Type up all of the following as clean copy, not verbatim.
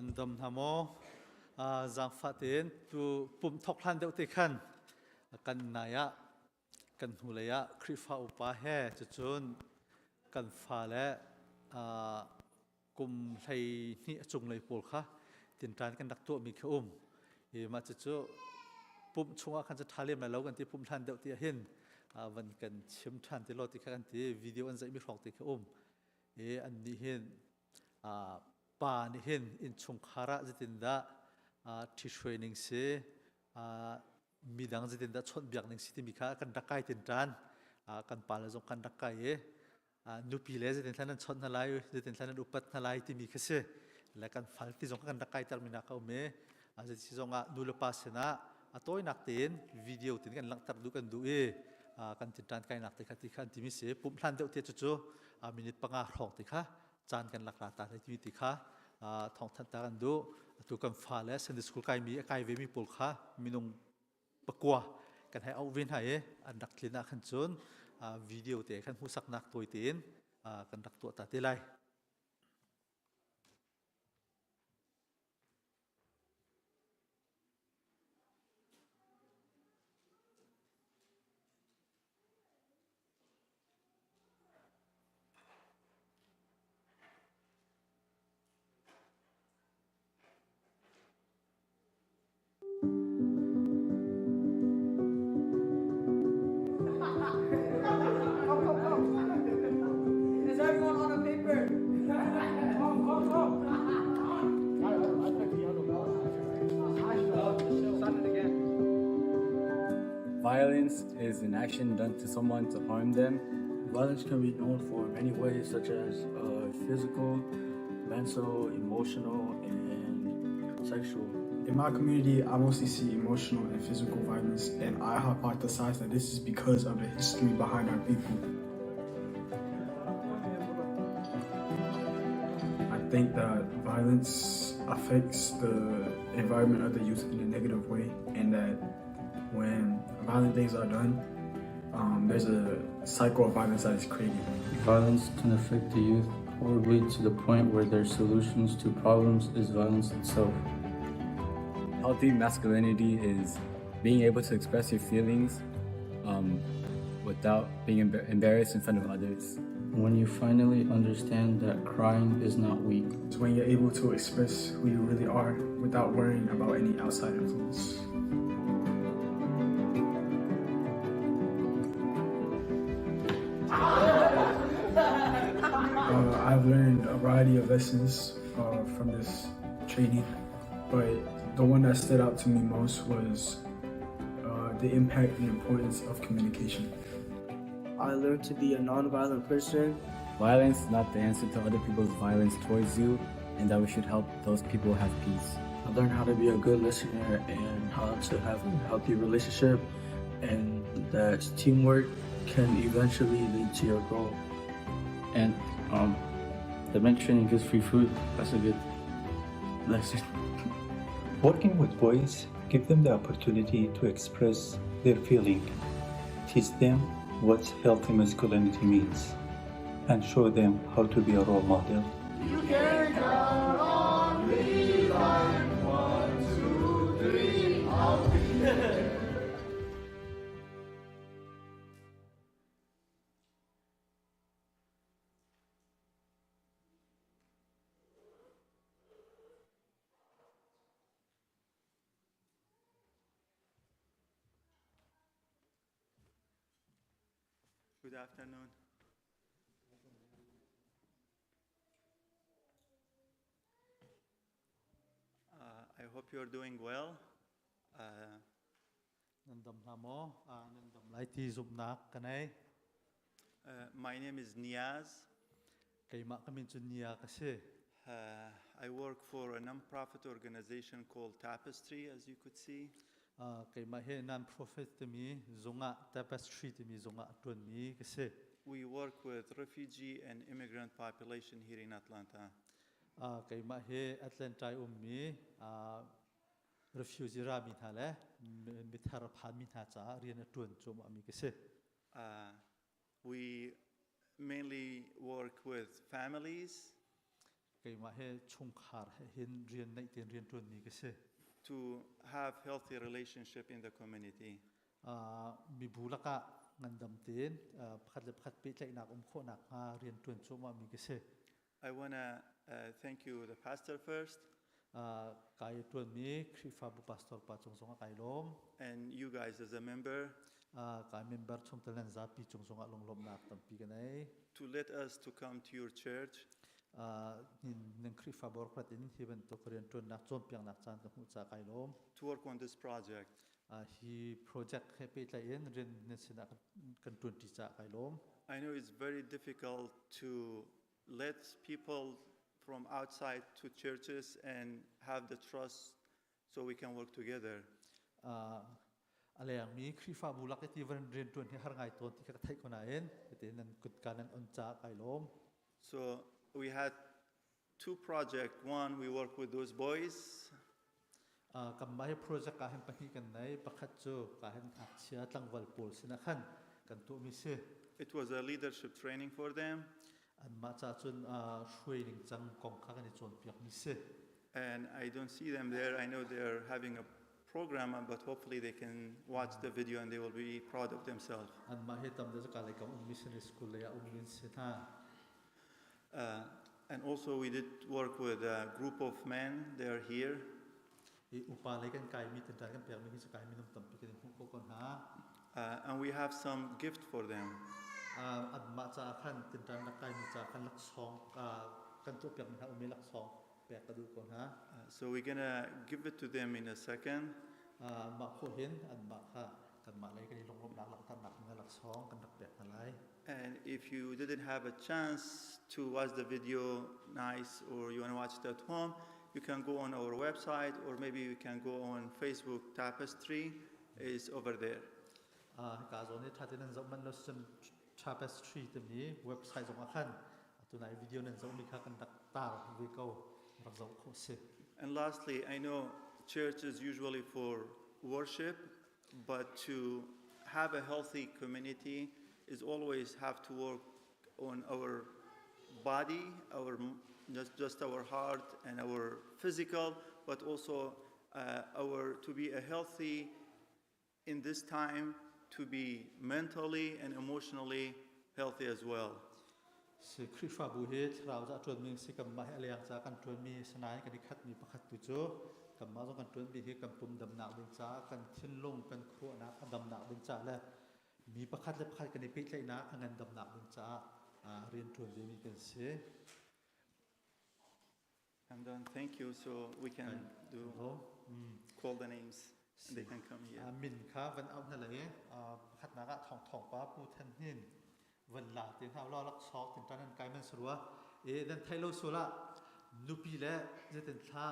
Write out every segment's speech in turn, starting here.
An dam hna maw? Zaangfah tein tu pumh thok hlan deuh te khan kan nai ah kan hnulei ah Khrihfa upa he cucun kan fale kum 12 a cunglei pawl kha tinṭan kan rak tuahmi khi um. Hi mah cucu pumh chungah khan cu ṭha lem lai lo kan ti pumh hlan deuh ti ahhin van kan chim ṭhan ti law ti kha kan ti video an zeihmi hrawng ti khi um. I an nih hin pa nih hin innchungkhar ah zeitindah ṭhihruai ning si midang zeitindah chawnhbiak ning si timi kha kan rak kai tinṭan kan pa le zong kan rak kai i nupi le zeitin thlan nan chawnh hna lai zeitin thlan nan upat hna lai timi kha si le kan fal ti zong kan rak kai termi nak a um i zeiti zong ah nu le pa sinah a tawinak tein video tin kan langhter duh kan duh i kan tinṭan kainak te kha ti kha an timi si pumh hlan deuh te cu minute panga hrawng te kha caan kan lak la ta lai timi ti kha thawngthanh ta kan duh. Atu kan fale Sunday school kaimi a kai vemi pawl kha minung pakua kan hei auh ve hna i an rak tlin ah khan cun video te khan hmuhsaknak tawi tein kan rak tuah ta te lai. Is everyone on a paper? Come, come, come. Violence is an action done to someone to harm them. Violence can be known for many ways, such as physical, mental, emotional, and sexual. In my community, I mostly see emotional and physical violence, and I hypothesize that this is because of the history behind our people. I think that violence affects the environment of the youth in a negative way, and that when violent things are done, there's a cycle of violence that is created. Violence can affect the youth horribly to the point where their solutions to problems is violence itself. Healthy masculinity is being able to express your feelings without being embarrassed in front of others. When you finally understand that crying is not weak. It's when you're able to express who you really are without worrying about any outside influence. I've learned a variety of lessons from this training, but the one that stood out to me most was the impact and importance of communication. I learned to be a nonviolent person. Violence is not the answer to other people's violence towards you, and that we should help those people have peace. I learned how to be a good listener and how to have a healthy relationship, and that teamwork can eventually lead to your goal. And the bank training gives free food. That's a good lesson. Working with boys give them the opportunity to express their feeling, teach them what healthy masculinity means, and show them how to be a role model. You can count on me like 1, 2, 3, I'll be there. Good afternoon. I hope you're doing well. Nan dam hna maw? Nan dam lai ti zumhnak ka nei. My name is Niaz. Keimah ka min cu Nia ka si. I work for a non-profit organization called Tapestry, as you could see. Keimah hi non-profit timi zungah Tapestry timi zungah a ṭuanmi ka si. We work with refugee and immigrant population here in Atlanta. Keimah hi Atlanta ummi refugee rami hna le mithar a phanmi hna caah rian a ṭuan cuahmahmi ka si. We mainly work with families. Keimah he chungkhar he hin rian neih tein rian ṭuanmi ka si. To have healthy relationship in the community. Mibu lakah ngandam tein pakhat le pakhat pehtlaihnak um khawhnak hnga rian ṭuan cuahmahmi ka si. I want to thank you, the pastor first. Kai ṭuanmi Khrihfabu pastor pa cung zongah kai lawm. And you guys as a member. Kai member chungtel nan zapi cung zongah lunglawmhnak tampi ka nei. To let us to come to your church. Nan Khrihfabu rak in hi bantuk rianṭuannak cawnpiaknak caan ka hmuh caah kai lawm. To work on this project. Hi project he pehtlai in rian nan sinah kan ṭuanṭi caah kai lawm. I know it's very difficult to let people from outside to churches and have the trust so we can work together. A lengmi Khrihfabu lak i ti van rianṭuan hi har ngai tawn ti kha ka theih ko nain hitin nan kutka nan on caah kai lawm. So we had two projects. One, we work with those boys. Kanmah hi project ah hin pahnih kan nei. Pakhat cu ka hin ngakchia tlangval pawl sinah khan kan tuahmi si. It was a leadership training for them. Anmah ca cun hruai ningcang kong kha kan i cawnpiakmi si. And I don't see them there. I know they're having a program, but hopefully they can watch the video and they will be proud of themselves. Anmah hi tam deuh ka lei kam um missionary school lei ah um min si hna. And also we did work with a group of men. They are here. I upa lei kan kaimi tinṭan kan pekmi hi cu kai minung tampi kan i hmuh ko ko hna. And we have some gift for them. Anmah caah khan tinṭan rak kaimi caah khan laksawng kan tuahpiakmi hna umi laksawng pek ka duh ko hna. So we're gonna give it to them in a second. Mah khawh hin anmah kha kanmah lei kan i lunglawmhnak langhternak ding laksawng kan rak pek hna lai. And if you didn't have a chance to watch the video nice or you want to watch it at home, you can go on our website or maybe you can go on Facebook Tapestry is over there. Hika zawn i ṭha nan zoh manh lo cun Tapestry timi website zong ah khan tunai video nan zohmi kha kan rak tar ve ko rak zoh khawh si. And lastly, I know church is usually for worship, but to have a healthy community is always have to work on our body, our just our heart and our physical, but also our to be a healthy in this time to be mentally and emotionally healthy as well. Si Khrihfabu hi thlarau ca ṭuanmi si kanmah hi a leng ca kan ṭuanmi sinain kan i khatmi pakhat tu cu kanmah zong kan ṭuanmi hi kan pum damnak ding caah kan thinlung kan khuaruahnak a damnak ding caah le mi pakhat le pakhat kan i pehtlaihnak a ngandamnak ding caah rian ṭuan vemi kan si. I'm done. Thank you. So we can do call the names. And they can come here. Min kha van auh hna lai pakhatnak ah Thawng Thawng pa Pu Than Hnin van la te hna law laksawng tin tan an kai man sarua e nan thai lo sul ah nupi le zeitin thla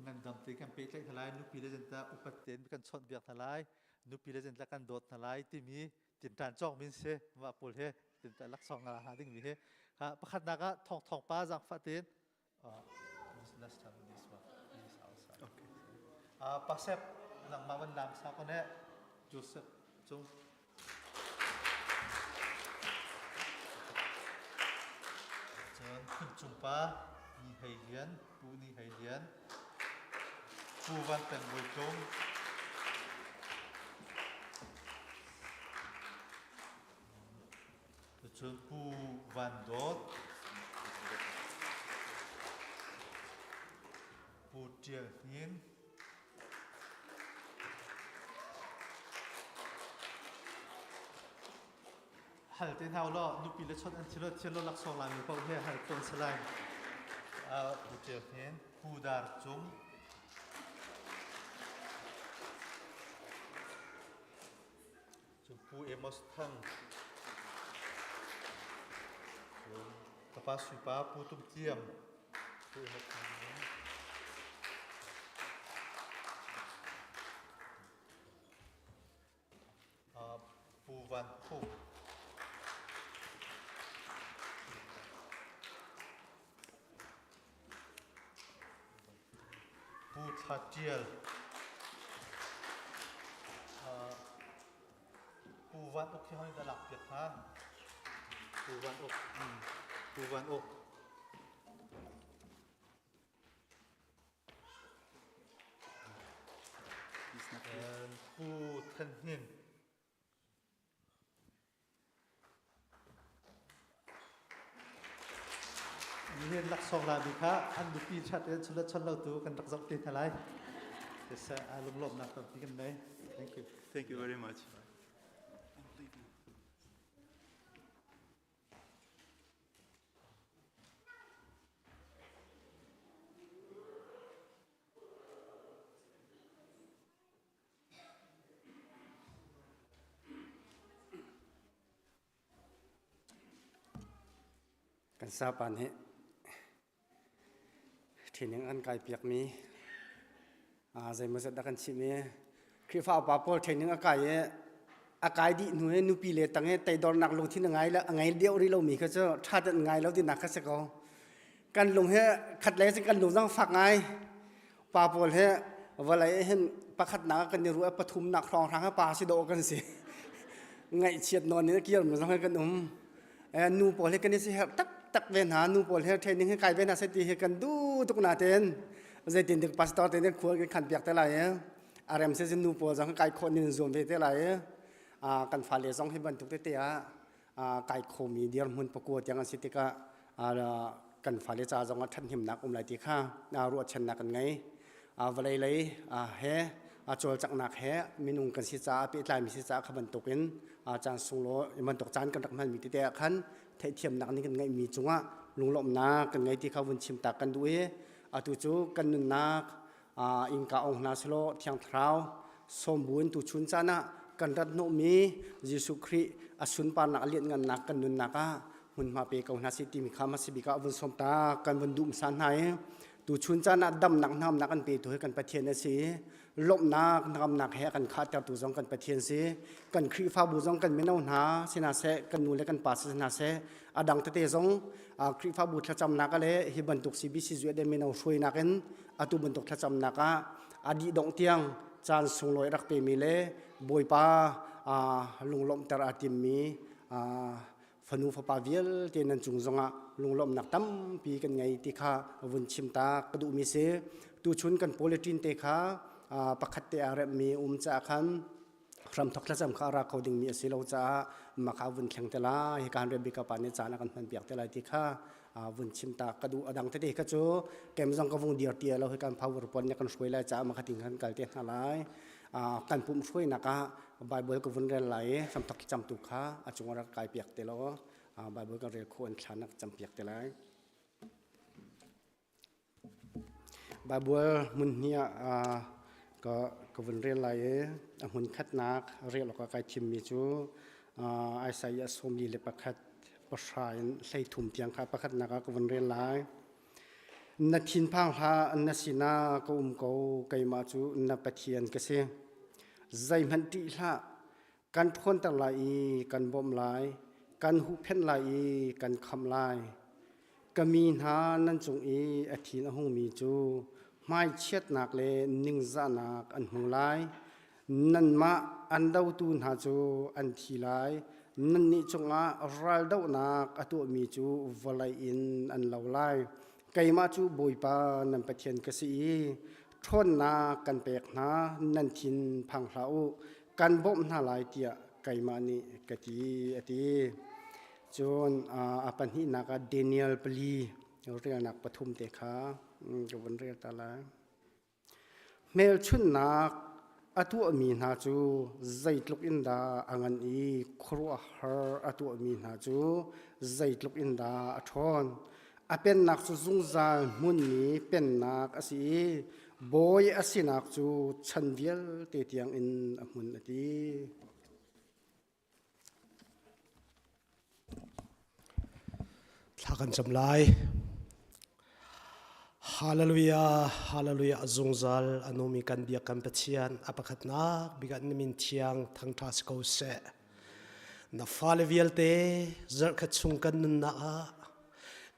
ngandam te kan pehtlaih hna lai nupi le zenta upat ten kan chawnh biak hna lai nupi le zenta kan dawt hna lai timi tinṭan cawk min si mah pawl he tinṭan laksawng nga ha ding mi he kha pakhatnak ah thawng thawng pa zaangfah tein last time this one is outside okay pasep nangmah van lam sa ko ne Joseph cung cun phun cung pa ni hei lian pu ni hei lian pu van peng bawi tlung Cun Pu Van Dawt, Pu Ṭial Hnin, hal te hna law nupi le chawnh an thil thil laksawng laimi paoh he hal tawn si lai. Pu Ṭial Hnin, Pu Dar Cung, Cun Pu Amos Thang, cun ka pa Suipa Pu Tum Tiam, Pu Amos Thang. Pu Van Phuk. Pu Thla Ṭial. Pu Van Uk hi hoi dah lak piak hnga? Pu Van Uk. Pu Van Uk. Pu Than Hnin. Nihin laksawng lami kha an nupi ṭhat in chun le chon lo tu kan rak zoh te hna lai. Siseh, lunglawmhnak tampi kan nei. Thank you. Thank you very much. Kan sapa nih training an kai piakmi zeimawzat dah kan chimh i Khrihfa upa pawl training a kai i a kai dih hnu i nupi le tang i teidornak lungthin a ngai a ngei deuh rih lomi kha cu ṭha tein ngai lo tinak kha si ko. Kan lung hi khat lei cun kan lung zong fak ngai. Pa pawl hi vawlei hin pakhatnak ah kan i ruah pathumnak hrawnghrang hi pa si dawh kan si. Ngaihchiat nawn in a kir mi zong hi kan um. Nu pawl hi kan i siherh taktak ve hna. Nu pawl hi training hi kai ve hna seh ti hi kan duh tuk natein zeitin dik pastor te nih khua kan khan piak te lai i a rem se nu pawl zong kai khawh nin zuam ve te lai i kan fale zong hi bantuk tete ah kai khomi dirhmun pakua tiang an si tikah kan fale ca zong ah ṭhathnemnak um lai ti kha ruahchannak kan ngei. Vawlei lei he cawlcanghnak he minung kan si caah pehtlaimi si caah kha bantukin caan sunglawi bantuk caan kan rak hmanmi tete ah khan theihthiamnak nih kan ngeihmi cungah lunglawmhnak kan ngei ti kha vun chim ta kan duh i atu cu kan nunnak innka ong hna selaw Thiang Thlarau sawmbu in tuchun caan ah kan rat hnawhmi Jesuh Khrih a sunparnak a lianhngannak kan nunnak ah hmunhma pe ko hna sih timi kha hmasa bik ah vun sawm ta kan vun duh hmasa hna i tuchun caan ah damnak hnamnak kan petu hi kan Pathian a si i lawmhnak hnangamnak he a kan khahtertu zong kan Pathian si kan Khrihfabu zong kan mino hna si hna seh kan nu le kan pa si hna seh a dang tete zong Khrihfabu thlacamnak le hi bantuk CBC zuet mino hruainak in atu bantuk thlacamnak ah a dih dongh tiang caan sunglawi rak pemi le Bawipa lunglawmhter aa timmi fanu fapa vialte nan cung zongah lunglawmhnak tampi kan ngei ti kha vun chim ta ka duhmi si. Tuchun kan politin te kha pakhat te aa remhmi um caah khan hramthok thlacam kha a ra kho dingmi a si lo caah mah kha vun thleng te lai hi kan Rebecca pa nih caan a kan hman piak te lai ti kha vun chim ta ka duh a dang tete kha cu kem zong ka vung dir ti lo hi kan power pon nih kan hruai lai caah mah kha ting kan kal te hna lai kan pumh hruainak ah Bible ka vun rel lai i hramthok thlacam tu kha a cung rak kai piak te law Bible kan rel khawh an thlan nak cam piak te lai Baibal hmun hnih ah ka vun rel lai i a hmun khatnak rel awkah kai thimmi cu Isaiah 41 pahra in 13 tiang kha pakhatnak ah ka vun rel lai. Na thinphang hlah, na sinah ka um ko, keimah cu na Pathian ka si. Zeihmanh ṭih hlah, kan ṭhawnter lai i kan bawmh lai, kan huhphenh lai i kan khamh lai. Ka mi hna nan cung i a thin a hungmi cu hmaichiatnak le ningzahnak an hmu lai. Nanmah an dotu hna cu an thi lai. Nannih cungah raldohnak a tuahmi cu vawlei in an lo lai. Keimah cu Bawipa nan Pathian ka si i ṭhawnnak kan pek hna, nan thin phang hlah u, kan bawmh hna lai tiah keimah nih ka ti, a ti. Cun a pahnihnak ah Daniel pali relnak pathum te kha ka vun rel ta lai. Hmelchunhnak a tuahmi hna cu zeitluk in dah a ngan i khuaruahhar a tuahmi hna cu zeitluk in dah a ṭhawn. A pennak cu zungzal hmunmi pennak a si i bawi a sinak cu chan vialte tiangin a hmun a ti. Thla kan cam lai. Hallelujah, hallelujah, zungzal a numi kan biak kan Pathian a pakhatnak bik ah na min thiang thangṭha si ko seh. Na fale vialte zarhkhat chung kan nunnak ah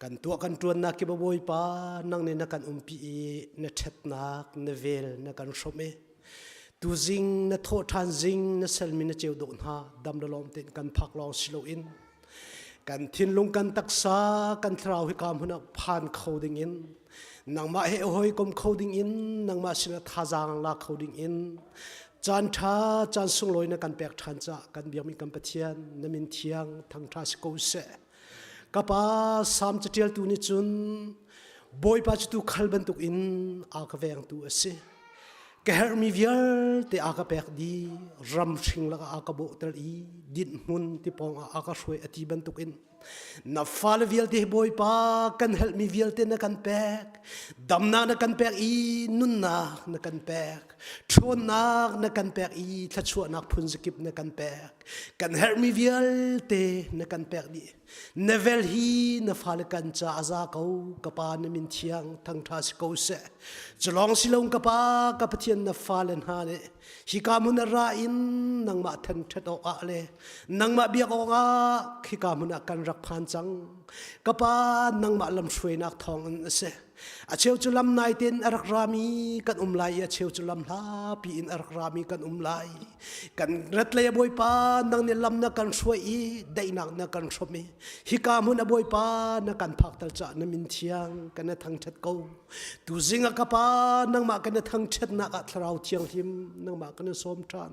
kan tuah kan ṭuannak kip a Bawipa nang nih na kan umpi i na ṭhatnak na vel na kan hrawmh i Tuzing na thawh ṭhan zing na selmi na ceu dawh hna dam le lawm tein kan phak lawng si loin kan thinlung kan taksa kan thlarau hi ka hmun ah phan kho ding in nangmah he hawikom kho ding in nangmah sinah thazaang la kho ding in Caan ṭha, caan sunglawi na kan pek ṭhan caah kan biakmi kan Pathian na min thiang thangṭha si ko seh. Ka pa Salm caṭialtu nih cun Bawipa cu tuukhal bantuk in a ka vengtu a si. Ka herhmi vialte a ka pek dih, ram hring lakah a ka bawhter i dinh hmun ti pawng ah a ka hruai a ti bantukin Na fale vialte Bawipa kan helhmi vialte na kan pek. Damnak na kan pek i nunnak na kan pek. Ṭhawnnak na kan pek i thluachuahnak phun zakip na kan pek. Kan herhmi vialte na kan pek dih. Na vel hi na fale kan ca a za ko. Ka pa na min thiang thangṭha si ko seh. Culawng si lo ka pa ka Pathian na fale hna nih hika hmun a ra in nangmah thangṭhat awkah le nangmah biak awkah khika hmun ah kan rak phan cang. Ka pa nangmah lamhruainak thawngin a si. A cheu cu lam nai tein a rak rami kan um lai i a cheu cu lam hlapi in a rak rami kan um lai. Kan rat lei a Bawipa nang nih lam na kan hruai i daihnak na kan hrawmh i hika hmun a Bawipa na kan phakter caah na min thiang kan na thangṭhat ko. Tuzing ah ka pa nangmah kan i thangṭhatnak ah thlarau thianghlim nangmah kan i sawm ṭhan.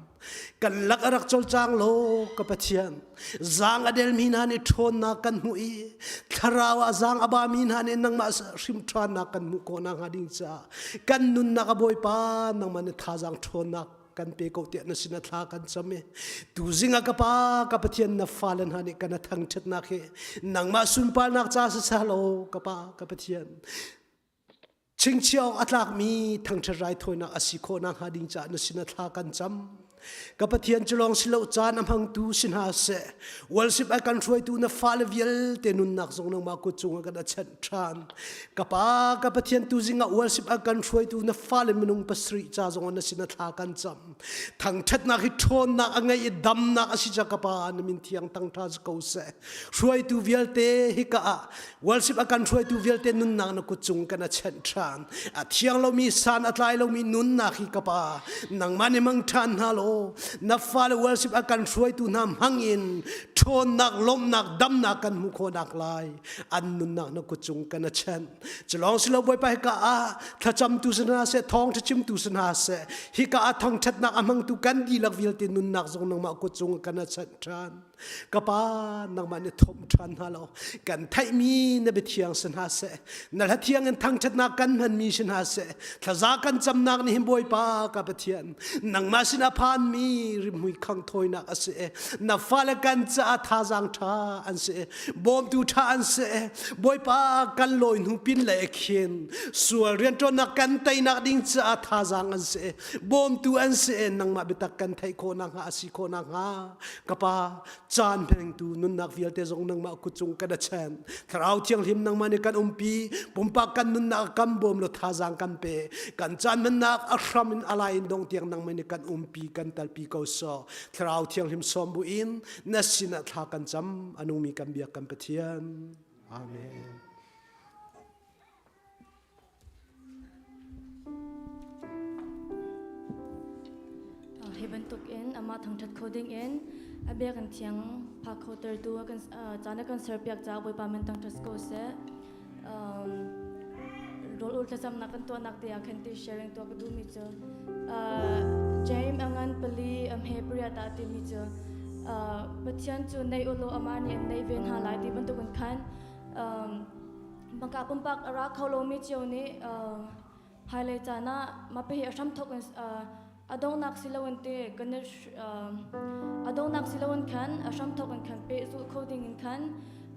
Kan lak a rak cawlcang law ka Pathian zaang a delmi hna nih ṭhawnnak kan hmuh i thlarau ah zaang a bami hna nih nangmah hrim ṭhawnnak kan hmuh khawh nakhnga ding caah kan nunnak a Bawipa nangmah nih thazaang ṭhawnnak kan pe ko tiah na sin a thla kan cam i tuzing ah ka pa ka Pathian na fale hna nih kan a thangṭhatnak hi nangmah sunparnak ca si seh ka pa ka Pathian chingchiah awk a tlakmi thangṭhat raithawinak a si khawh nakhnga ding caah na sin a thla kan cam ka Pathian cu lawng si lo caan a hmangtu si hna seh worship a kan hruaitu na fale vialte nunnak zong nangmah kut cungah kan a chanh ṭhan Ka pa, ka Pathian tuzing ah worship a kan hruaitu na fale minung pasarih ca zong na sin a thla kan cam. Thangṭhatnak hi ṭhawnnak a ngei i damnak a si ca ka pa na min thiang thangṭha si ko seh. Hruaitu vialte hika ah worship a kan hruaitu vialte nunnak na kut cung kan a chenh ṭhan. A thiang lomi san a tlai lomi nunnak hi ka pa nangmah nih mang ṭhan hna law na fale worship a kan hruaitu hna hmang in ṭhawnnak lawmhnak damnak kan hmuh khawhnak lai. An nunnak na kut cung kan a chanh. Culawng silo Bawipa hika ah thlacamtu si hna seh, thawngṭha chimtu si hna seh, hika ah thangṭhatnak a hmangtu kan dihlak vialte nunnak zong nangmah kut cung kan a chanh ṭhan. Ka pa nangmah nih thomh ṭhan hna lo. Kan theihmi na biathiang si hna seh, na hla thiang in thangṭhatnak kan hmanmi si hna seh, thlaza kan camnak nih hin Bawipa ka Pathian, nangmah sinah phanmi rimhmui khang thawinak a si. Na fale kan caah thazaang ṭha an si. Bawmtu ṭha an si. Bawipa kan lawi hnu pin le khin sual rianṭuannak kan teinak ding caah thazaang an si. Bawmtu an si. Nangmah biatak kan theih khawh nakhnga a si khawh nakhnga ka pa caan hmangtu nunnak vialte zong nangmah kut cung kan a chen. Thlarau Thianghlim nangmah nih kan umpi. Pumpak kan nunnak kan bawm lo thazaang kan pe. Kan caan hmannak a hram in a lai in dong tiang nangmah nih kan umpi kan talpi ko sawh. Thlarau Thianghlim sawm bu in na sinah thla kan cam a nungmi kan biak kan Pathian. Amen. Hi bantuk in amah thangṭhat kho ding in a biakinn thiang phak kho tertu kan caan a kan serpiak caah Bawipa min thangṭhat ko seh. Rawl ul thlacamnak kan tuahnak te ah khan ti sharing tuah ka duhmi cu James a ngan pali a hme pariat ah timi cu Pathian cu nei ulaw amah nih an nei ve hna lai ti bantukin khan Maka pumpak a ra kho lomi cio nih hmailei caan ah mah hi a hramthawk in a donghnak si loin te kan a donghnak si loin khan a hramthawk in khan pehzulh kho ding in khan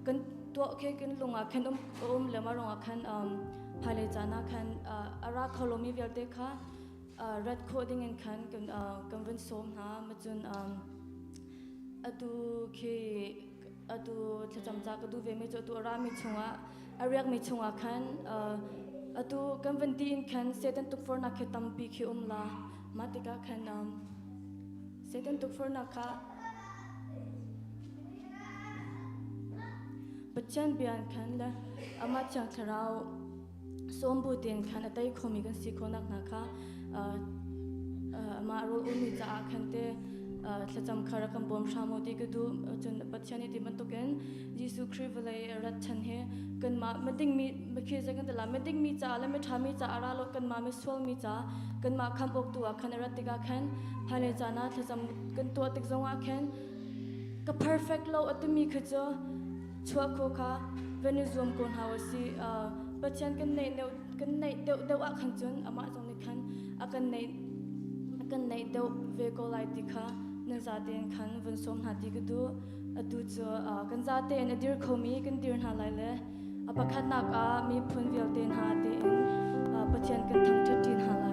kan tuah khi kan lung ah khan um um le mah ruangah khan hmailei caan ah khan a ra kho lomi vialte kha rat khawh ding in khan kan kan vun sawm hna macun atu khi atu thlacam ca ka duh ve mi cu atu a rami chungah a riakmi chungah khan atu kan van ti in khan Satan tukforhnak khi tampi khi um la mah tikah khan Satan tukforhnak kha Pathian bia in khan le amah Thiang Thlarau sawm bu tein khan a tei khomi kan si khawhnak hna kha amah rawl ummi caah khan te. Thlacam kha rak kan bawm hram u ti ka duh. Cun Pathian nih ti bantukin Jesuh Khrih vawlei rat chan hi kanmah miding mi khi zei kan ti lai miding mi caah le miṭha mi caah ra lo, kanmah misual mi ca, kanmah khamh awk tu ah khan a rat tikah khan hmailei caan ah thlacam kan tuah tik zongah khan ka perfect lo a timi khi cu chuah kho kha van i zuam ko hna u si. Pathian kan neih deuh kan neih deuh deuh ah khan cun amah zong nih khan a kan neih deuh ve ko lai ti kha nan zatein khan vun sawm hna ti ka duh. Atu cu kan zatein a dir khomi kan dir hna lai le a pakhatnak ah miphun vialte hna tein Pathian kan thangṭhat ṭi hna lai.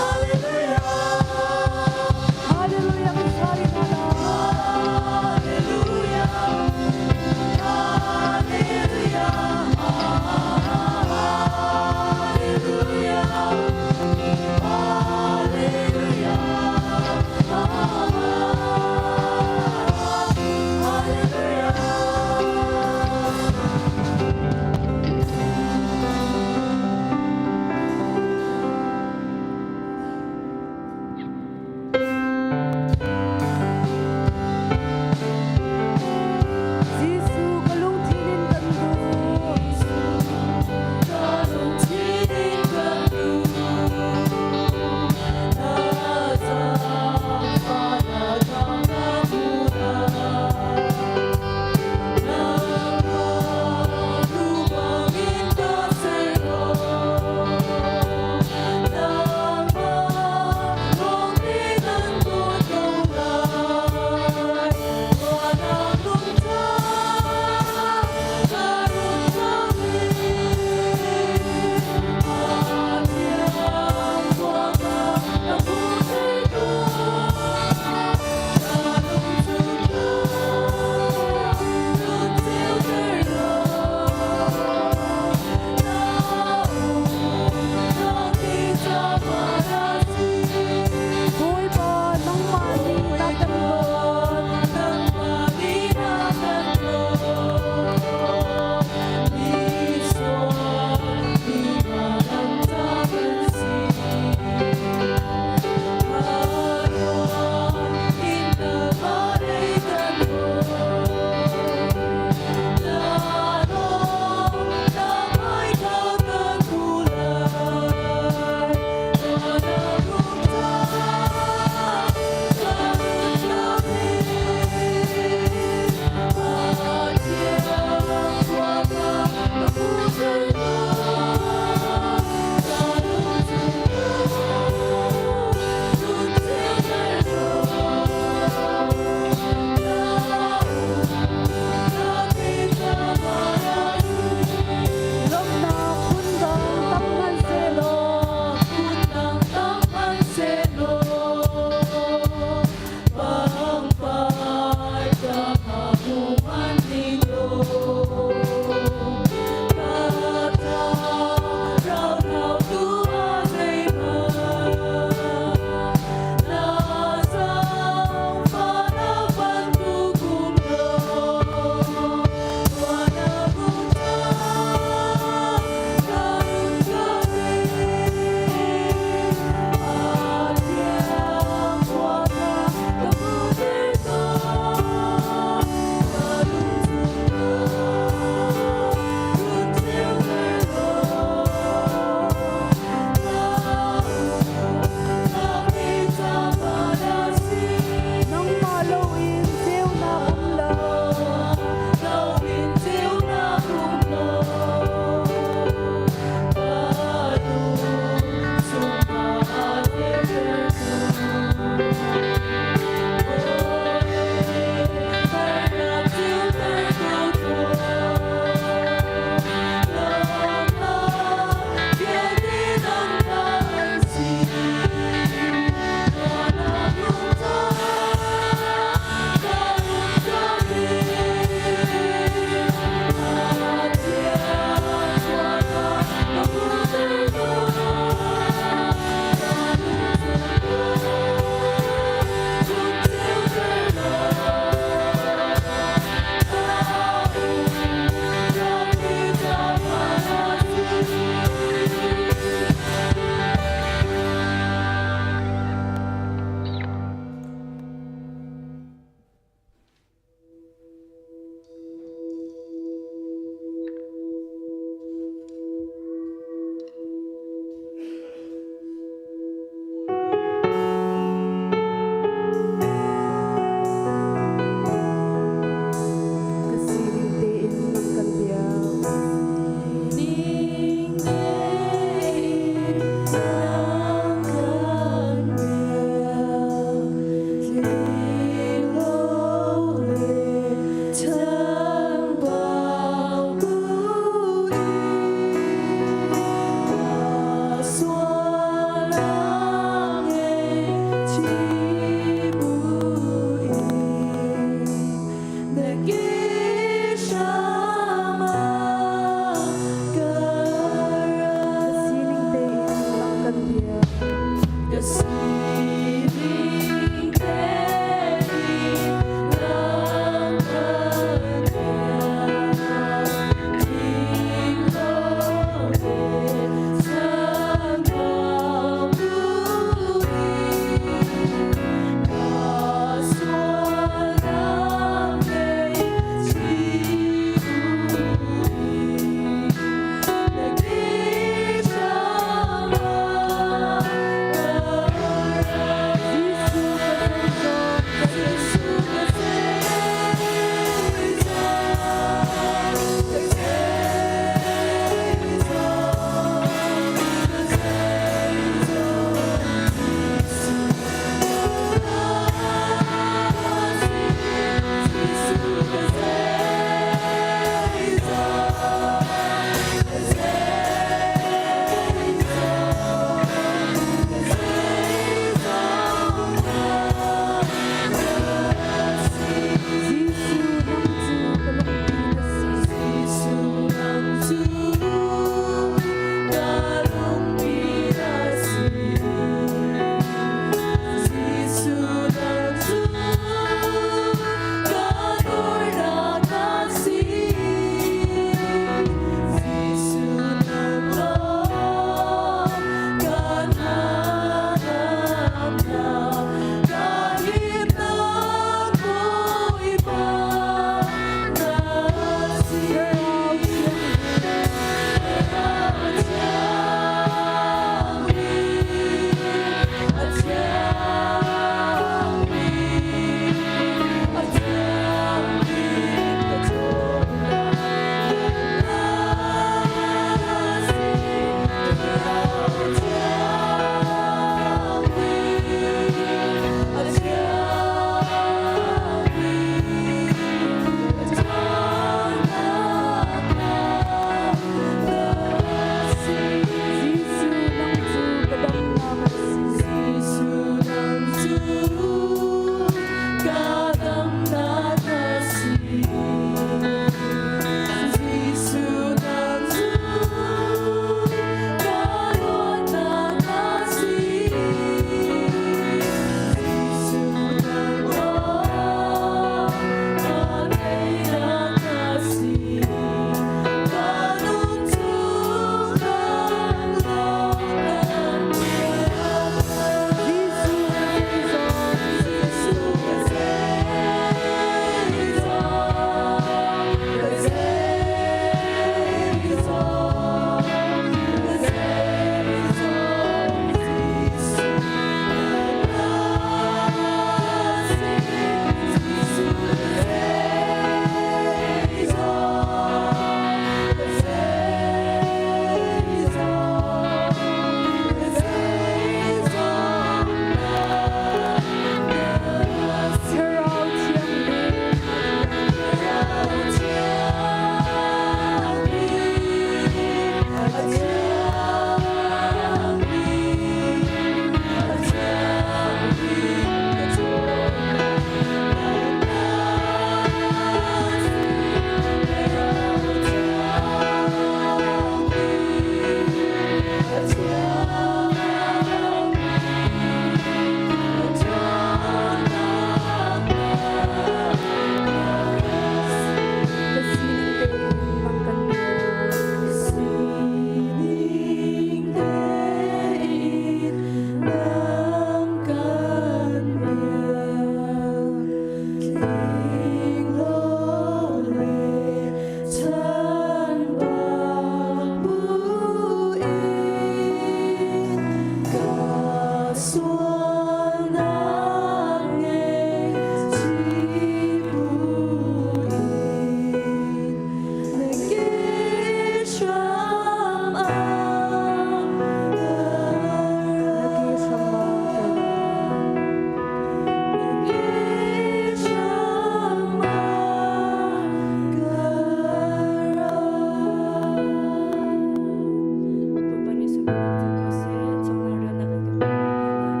hmang cio ko seh. Chungkhar rian a kan kan pek hna lai.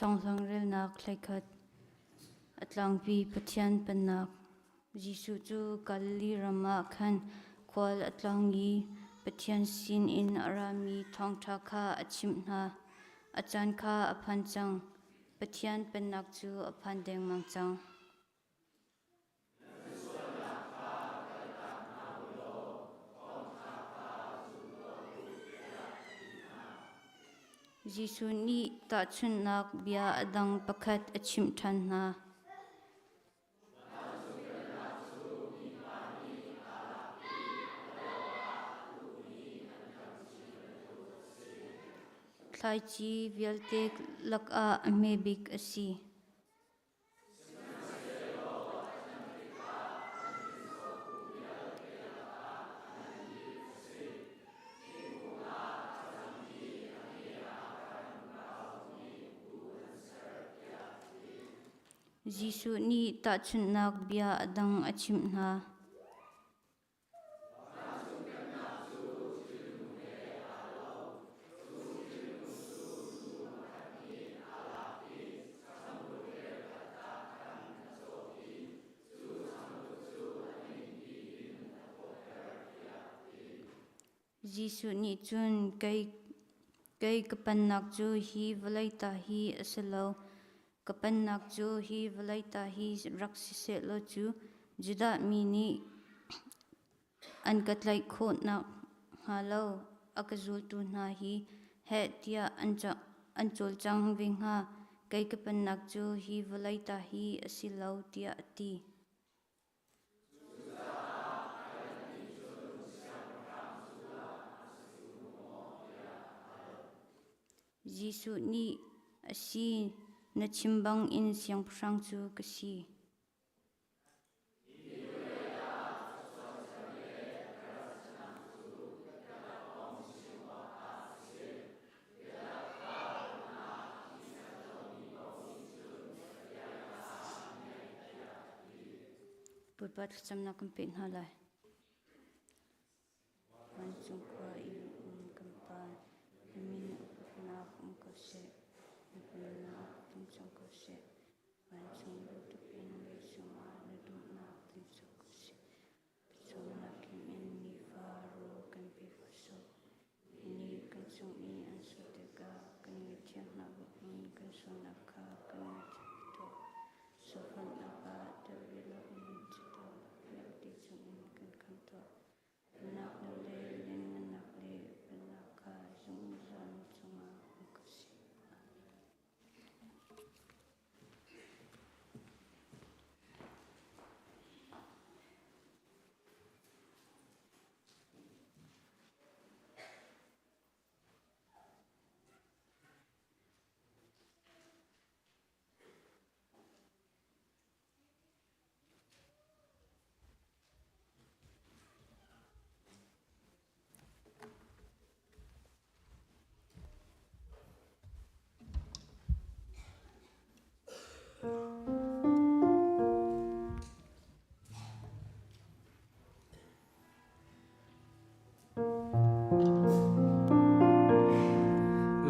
Chawnghlang relnak hleikhat a tlangpi Pathian Pennak. Jesuh cu Galilee ram ah khan khual a tlawng i Pathian sinin a rami thawngṭha kha a chimh hna. A caan kha a phan cang. Pathian Pennak cu a phan dengmang cang. Jesuh nih tahchunhnak bia a dang pakhat a chimh ṭhan hna. Thlaici vialte lakah a hme bik a si. Jesuh nih tahchunhnak bia a dang a chimh hna. Jesuh nih cun kei ka pennak cu hi vawlei ta hi a si lo. Ka pennak cu hi vawlei ta hi rak si sehlaw cu Judah mi nih an ka tlaih khawh nakhnga lo a ka zultu hna hi heh tiah an cawlcang ve hnga. Kei ka pennak cu hi vawlei ta hi a si lo, tiah a ti. Jesuh nih, A si, na chim bangin siangpahrang cu ka si. Bawipa thlacamnak kan peh hna lai. Vancung khua i um kan Pa, na min upatnak um ko seh, na pennak tlung cang ko seh. Vancung bantuk in leicung ah na duhnak tling cang ko seh. Pawcawmnak kim in nifa rawl kan pe ko sawh. Nih kan cung i an sual tikah kan ngaihthiam hna bangin kan sualnak kha kan ngaihthiam ve tuah. Sualfonhnak ah tel ve loin chiatnak vialte chungin kan khamh tuah. Pennak na le lianngannak le upatnak kha zungzal na cungah um ko seh. Amen.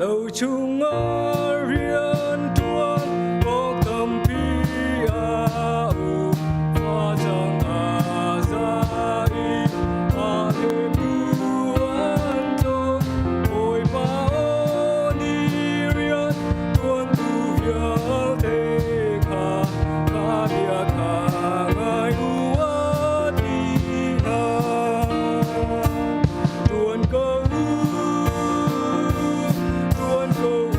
Lo chungah rian ṭuan awk tampi a um. Facang a za i a hemu an tawh. Bawipa aw nih rian ṭuantu vialte kha ka bia kha ngai u a ti hna. Ṭuan ko u, ṭuan ko u.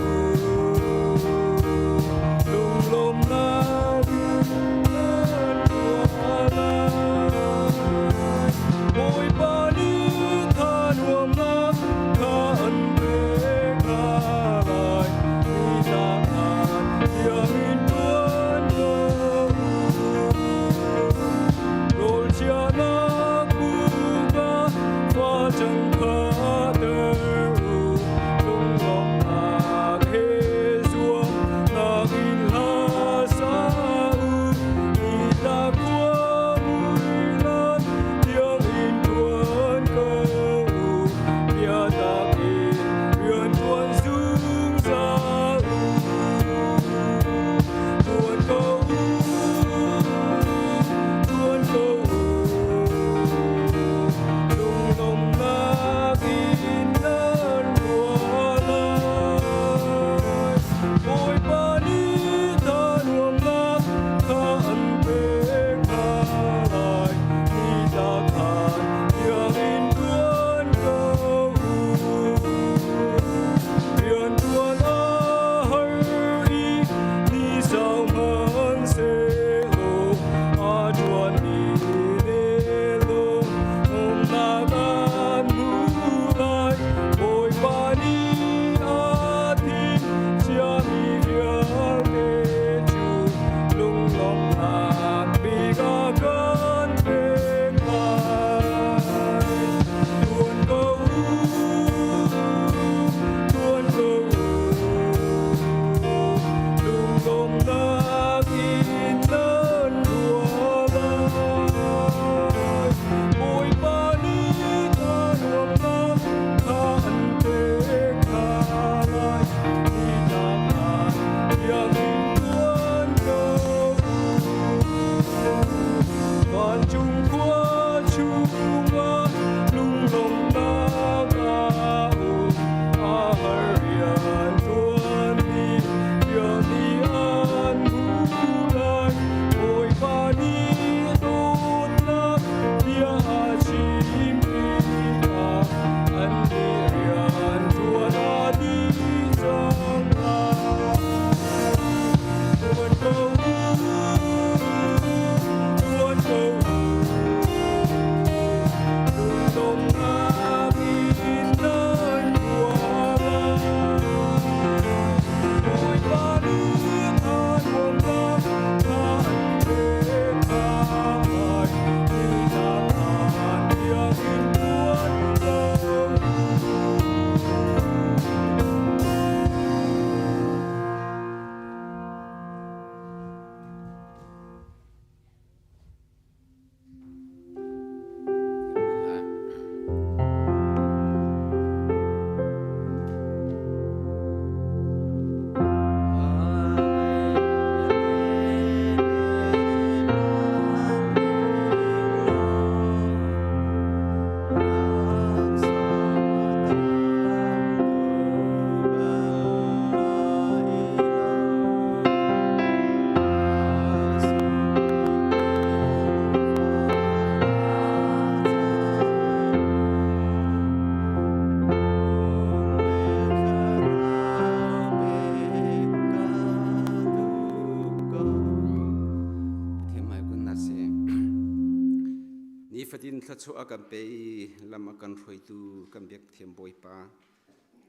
Nifatin thluachuah a kan pe i lam a kan hruaitu kan biak thiam Bawipa.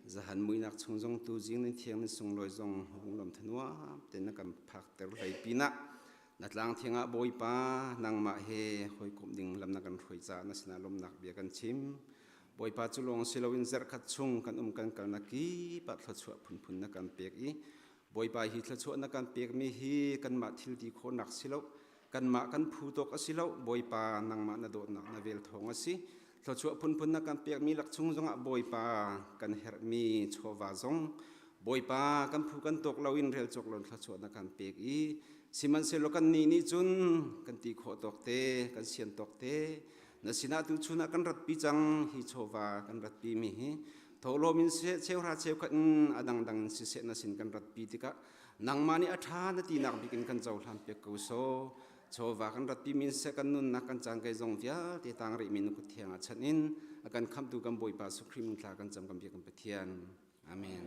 Zahan muinak chung zong tu zing nan thiang nan sunglawi zong lunglawm thanuam ten na kan phakter hlei pinah na tlang thiang ah Bawipa nangmah he hawikomh ding lam na kan hruai caah na sinah lawmnak bia kan chim. Bawipa cu lawng si loin zarhkhat chung kan um kan kalnak kip ah thluachuah phunphun na kan pek i Bawipa hi thluachuah na kan pekmi hi kanmah thil ti khawhnak si lo kanmah kan phu tawk a si lo. Bawipa, nangmah na dawtnak na vel thawng a si. Thluachuah phunphun na kan pekmi lak chung zongah Bawipa, kan herhmi chawva zong Bawipa, kan phu kan tawk loin rel cawk lo thluachuah na kan pek i sihmanhsehlaw kan nih nih cun kan ti khawh tawk te, kan sian tawk te na sinah tu chun ah kan ratpi cang. Hi chawva kan ratpi mi hi tholawm in siseh, cheuhra cheukhat in a dangdang in siseh, na sin kan ratpi tikah nangmah nih a ṭha na tinak bik in kan cohlan piak ko so. Chawva kan ratpi min seh, kan nunnak kan caan kai zong vialte tang rih mi na kut thiang ah chanh in a kan khamtu kan Bawipa Sukhri min thla kan cam, kan biak kan Pathian. Amen.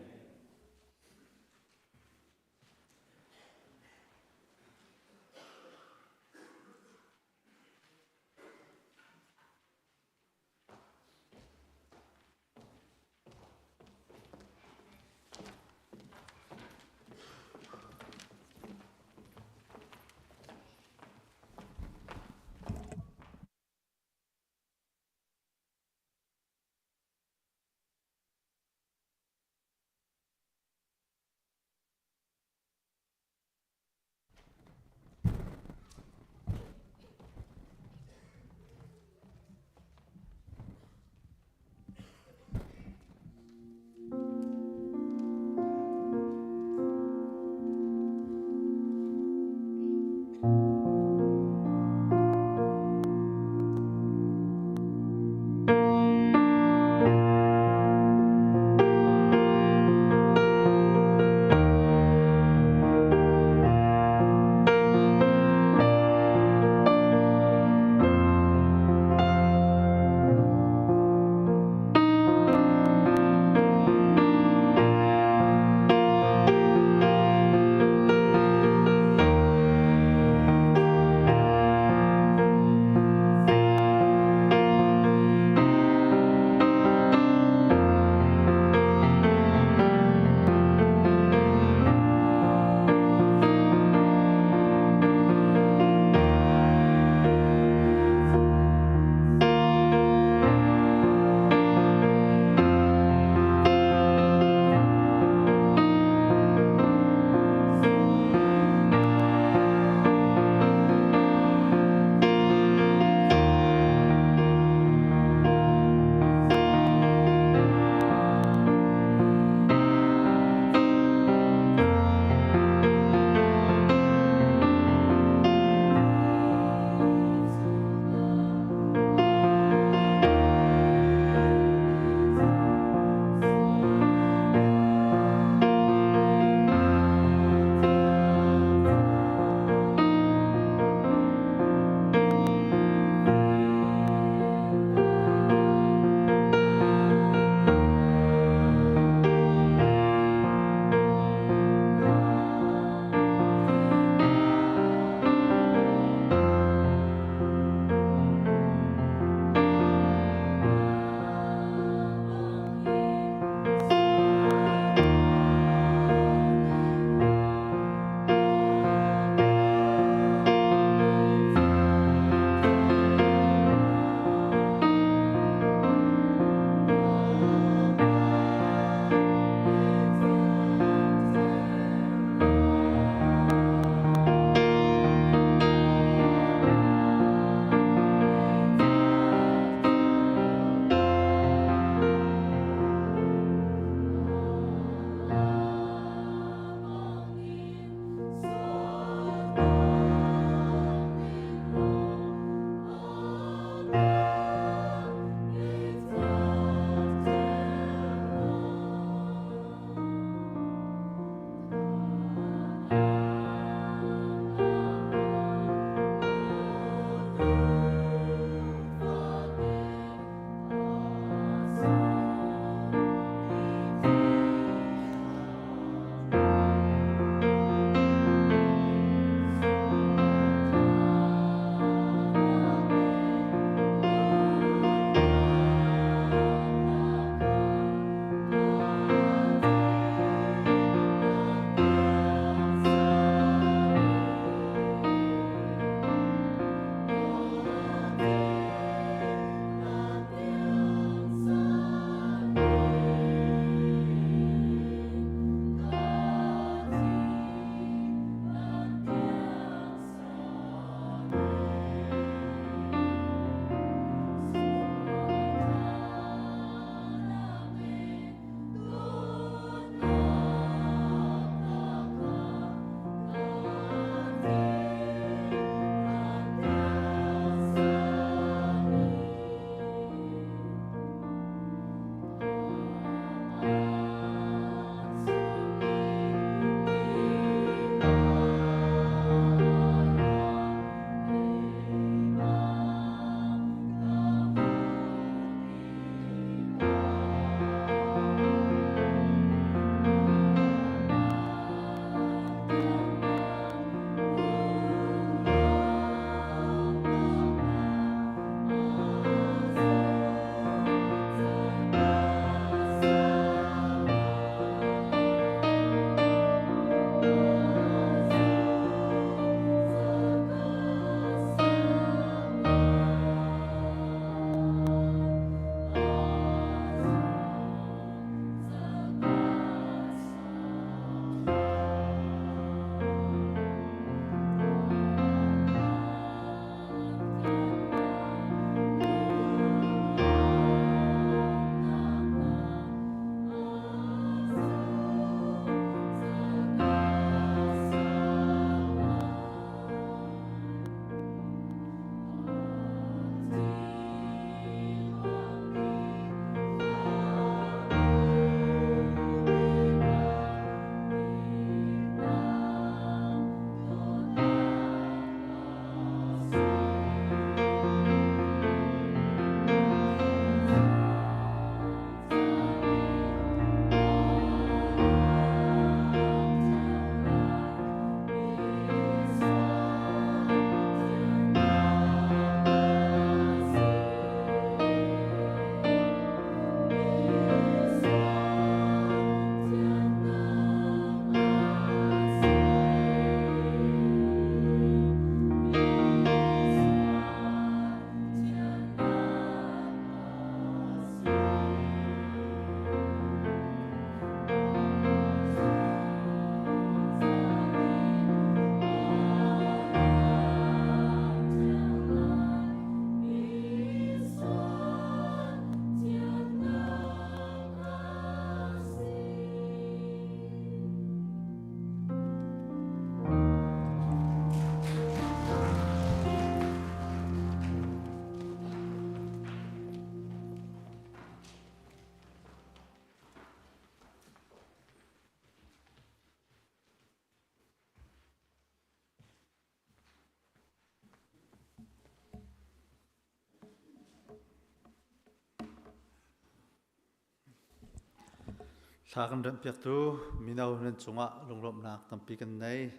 Thla kan remhpiaktu mino nan cungah lunglawmhnak tampi kan nei.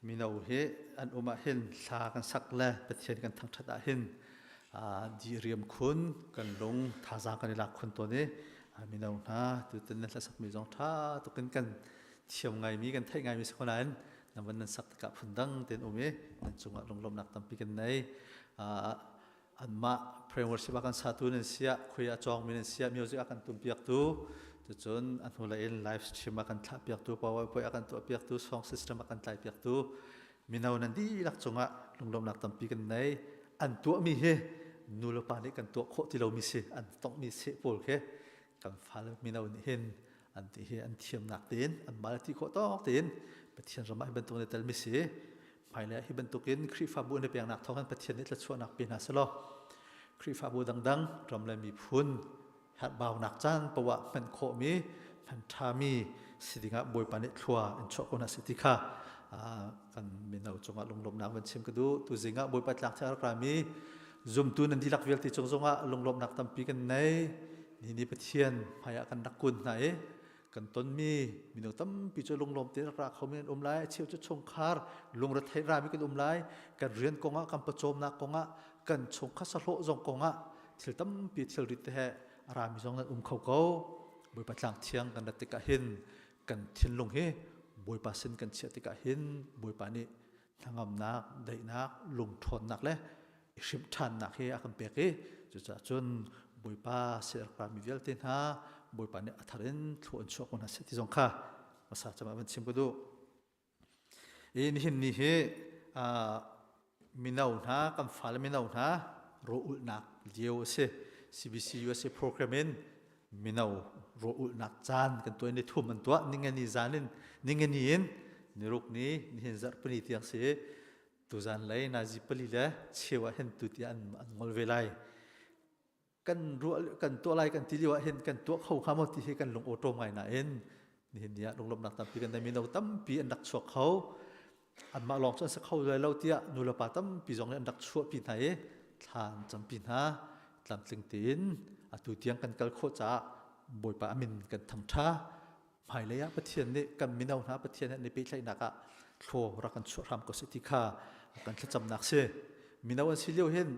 Mino hi an um ah hin thla kan sak le Pathian kan thangṭhat ah hin di riam khun kan lung thazaang kan i lak khun tawn i mino hna tutan nan hlasakmi zong ṭha tukin kan thiam ngaimi kan theih ngaimi si ko nain nan van nan sak tikah phundang tein um i nan cungah lunglawmhnak tampi kan nei. Anmah prayer worship a kan satu nan siah khui a cawngmi nan siah music a kan tumpiaktu cucun a hnulei in live stream a kan thlahpiaktu powerpoint a kan tuahpiaktu song system a kan tlaipiaktu mino nan dihlak cungah lunglawmhnak tampi kan nei. An tuahmi hi nu le pa nih kan tuah khawh ti lomi si an tonghmi seh pawl khi kan fale mino nih hin an ti hi an thiamnak tein an mal ti khawh tawk tein Pathian ram ah hi bantuk ne telmi si. Hmailei hi bantukin Khrihfabu an i peknak thawng hin Pathian nih thluachuahnak pe hna selaw Khrihfabu dangdang ram le miphun herhbaunak caan poah hman khawhmi hman ṭhami si dingah Bawipa nih thlua in chuah ko hna seh ti kha kan mino cungah lunglawmhnak van chim ka duh. Tuzing ah Bawipa tlak thiang rak rami zumtu nan dihlak vialte cung zongah lunglawmhnak tampi kan nei. Ni ni Pathian hmaiah kan rak kun hna i kan tonmi mino tampi cu lunglawm te rak ra khomi an um lai. A cheu cu chungkhar lungretheih rami kan um lai. Kan rian kongah kan pawcawmnak kongah kan chungkhar sahlawh zong kongah thil tampi thilrit te he a rami zong nan um kho ko. Bawipa tlang thiang kan rat tikah hin kan thinlung hi Bawipa sin kan chiah tikah hin Bawipa nih hnangamnak daihnak lungṭhawnnak le i hrimh ṭhannak hi a kan pek i cucaah cun Bawipa siarkami vialte hna Bawipa nih a thar in thlua in chuah ko hna seh ti zong kha hmasa cem ah van chim ka duh. I nihin ni hi mino hna kan fale mino hna rawlulhnak lio a si. CBC USA program in mino rawlulhnak caan kan tuah ni thum an tuah ningani zan in ningani in niruk ni nihin zarhpini tiang si. Tuzan lei nazi pali le cheu ah hin tu tiah an, an ngol ve lai. Kan ruah kan tuah lai kan ti lio ah hin kan tuah kho hnga maw ti hi kan lung awṭawm ngai nain nihin ni ah lunglawmhnak tampi kan nei mino tampi an rak chuak kho. Anmah lawng cu an si kho lai lo tiah nulepa tampi zong nih an rak chuahpi hna i thla an campi hna. Tlamtling tein atu tiang kan kal khawh caah Bawipa a min kan thangṭha. Hmailei ah Pathian nih kan mino hna Pathian he an i pehtlaihnak ah thlaw rak kan chuah hram ko seh ti kha kan thlacamnak si. Mino an si lio hin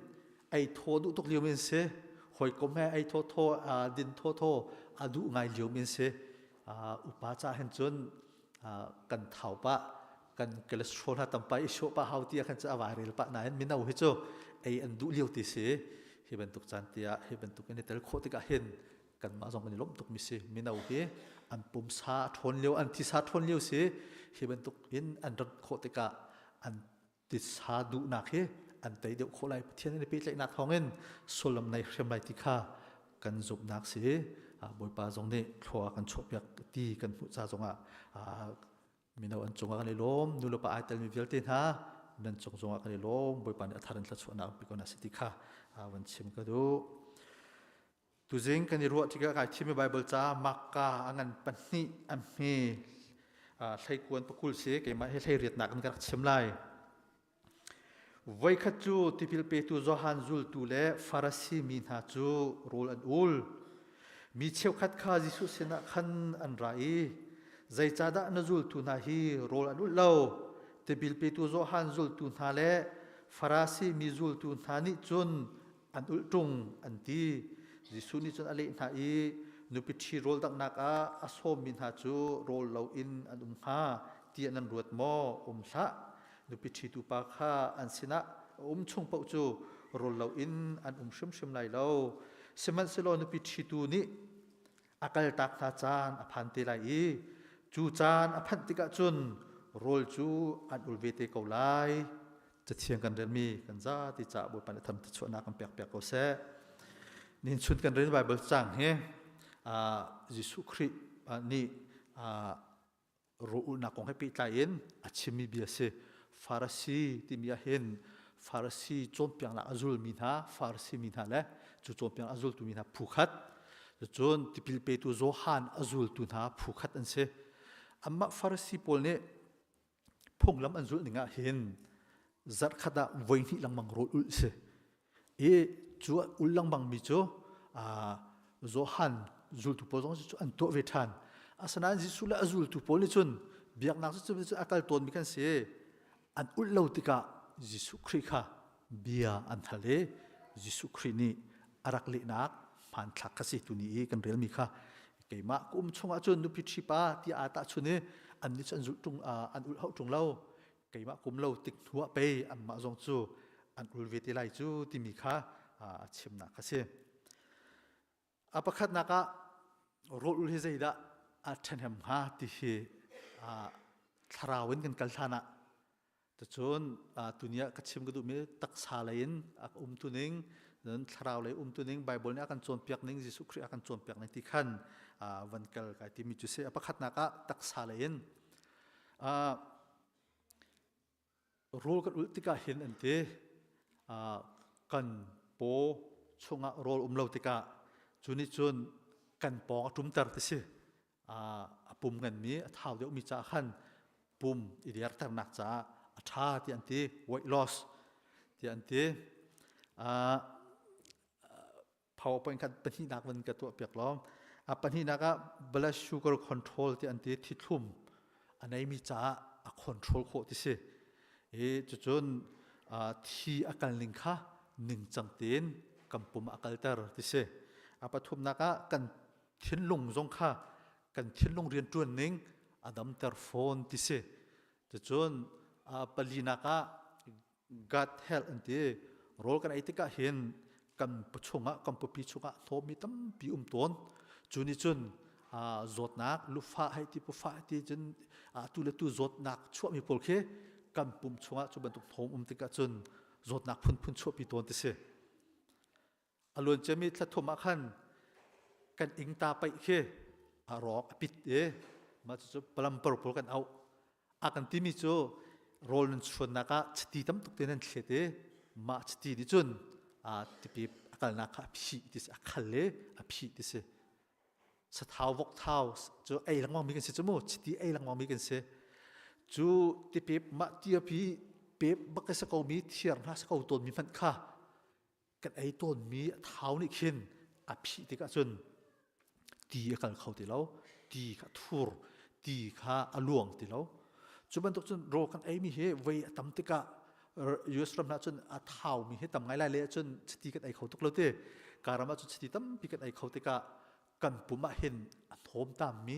ei thaw duh tuk lio min si. Hawikom he ei thaw thaw din thaw thaw a duh ngai lio min si. Upa ca hin cun kan thau pah kan cholesterol hna tampa i shuah pah hau ti ah khan cu a vai rel pah nain mino hi cu ei an duh lio ti si. Hi bantuk caan tiah hi bantuk in i tel khawh tikah hin kanmah zong kan i lawmh tukmi si. Mino hi an pumsa a ṭhawn lio an thisa ṭhawn lio si. Hi bantuk in an rat khawh tikah an titsa duhnak hi an tei deuh khawh lai. Pathian an i pehtlaihnak thawngin sullam nei hriam lai ti kha kan zumhnak si. Bawipa zong nih thlua kan chuahpiak ti kan hmuh ca zongah mino an cungah kan i lawm. Nu le pa ai telmi vialte hna nan cung zongah kan i lawm. Bawipa nih a thar in thluachuahnak an pe ko hna si ti kha van chim ka duh. Tuzing kan i ruah tikah kai thimmi Baibal ca Makka a ngan pahnih a hme hleikuan pakul si keimah hi hleiriatnak in ka rak chim lai. Voikhat cu tipil petu Johan zultu le Farasi mi hna cu rawl an ul. Mi cheukhat kha Jesuh sinah khan an ra i zeicahdah na zultu hna hi rawl an ulh lo? Tipil petu Johan zultu hna le Farasi mi zultu hna nih cun an ulh ṭung an ti. Jesuh nih cun a leh hna i nupi ṭhi rawl danghnak ah a sawmmi hna cu rawl loin an um hnga tiah nan ruat maw? Um hlah. Nupi ṭhitu pa kha an sinah a um chung paoh cu rawl loin an um hrimhrim lai lo. Sihmanhsehlaw nupi ṭhitu nih a kaltak hna caan a phan te lai i cu caan a phanh tikah cun rawl cu an ul ve te ko lai. Cathiang kan relmi kan zati caah Bawipa nih tham chuahnak kan pek piak ko seh. Nihin chun kan rel Bible cang hi Jesuh Khrih nih rawlulhnak kong he pehtlai in a chimmi bia si. Farasi timi ah hin Farasi cawnpiaknak a zulmi hna, Farasi mi hna le cu cawnpiaknak a zultu mi hna phu khat, cun tipil petu Johan a zultu hna phu khat an si. Amah Farasi pawl nih phunglam an zulh ning ah hin zarhkhat ah voihnih lengmang rawl ulh si. I cu ul lengmang mi cu Johan zultu pawl zong cu an tuah ve ṭhan. Asinain Jesuh le a zultu pawl nih cun biaknak cu cu a kal tawnmi kan si. An ulh lo tikah Jesuh Khrih kha bia an hal i Jesuh Khrih nih a rak lehnak hmanthlak kha si tuni i kan relmi kha keimah ka um chungah cun nupi ṭhi pa tiah aa tahchun i annih cu an zulh ṭung an ulh hauh ṭung lo keimah kum lo tik hnuah pei anmah zong cu an ul ve te lai cu timi kha a chimnak kha si. A pakhatnak ah rawl ul hi zeidah a ṭhahnem hnga ti hi thlarau in kan kal hlan ah Cucun tuni ah ka chim ka duhmi taksa lei in a umtuning, cun thlarau lei umtuning, Bible nih a kan cawnpiak ning, Jesuh Khrih a kan cawnpiak ning ti khan van kal kai timi cu si. A pakhatnak ah taksa lei in rawl kan ulh tikah hin an ti kan paw chungah rawl um lo tikah cu nih cun kan pawng a ṭumter ti si. A pum nganmi a thau deuhmi caah khan pum i derternak caah a ṭha ti an ti weight loss ti an ti. PowerPoint khan pahnihnak van ka tuah piak law a pahnihnak ah blood sugar control ti an ti thithlum a neimi caah a control khawh ti si i cucun thi a kal ning kha ningcang tein kan pum a kalter ti si. A pathumnak ah kan thinlung zong kha kan thinlung rianṭuan ning a damter fawn ti si. Cucun palinak ah gut health an ti. Rawl kan ei tikah hin kan chungah kan pupi chungah hnawmmi tampi um tawn. Cu nih cun zawtnak lufah hei ti pufah hei ti cun tu le tu zawtnak chuahmi pawl khi kan pum chungah cu bantuk hnawm um tikah cun zawtnak phunphun chuahpi tawn ti si. A luan ciami thla thum ah khan kan ingta paih khi a rawk a pit i mah cucu plumber pawl kan auh. A kan timi cu rawl nan chuannak ah chiti tam tuk te nan thlet i mah chiti nih cun tipip a kalnak kha a phih ti si, a khal i a phih ti si. Sathau vokthau cu ei lengmang mi kan si cu mu chiti ei lengmang mi kan si. Cu tipip mah tiapi pep bak i sa ko mi thiar hna sa ko tawn mi hmanh kha kan ei tawnmi a thau nih khin a phih tikah cun ti a kal kho ti lo ti kha thur ti kha a luang ti lo. Cu bantuk cun rawl kan eimi hi voi a tam tikah US ram hna cun a thaumi hi tam ngai lai le cun chiti kan ei kho tuk lo ti karam ah cun chiti tampi kan ei kho tikah kan pum ah hin a hnawm tammi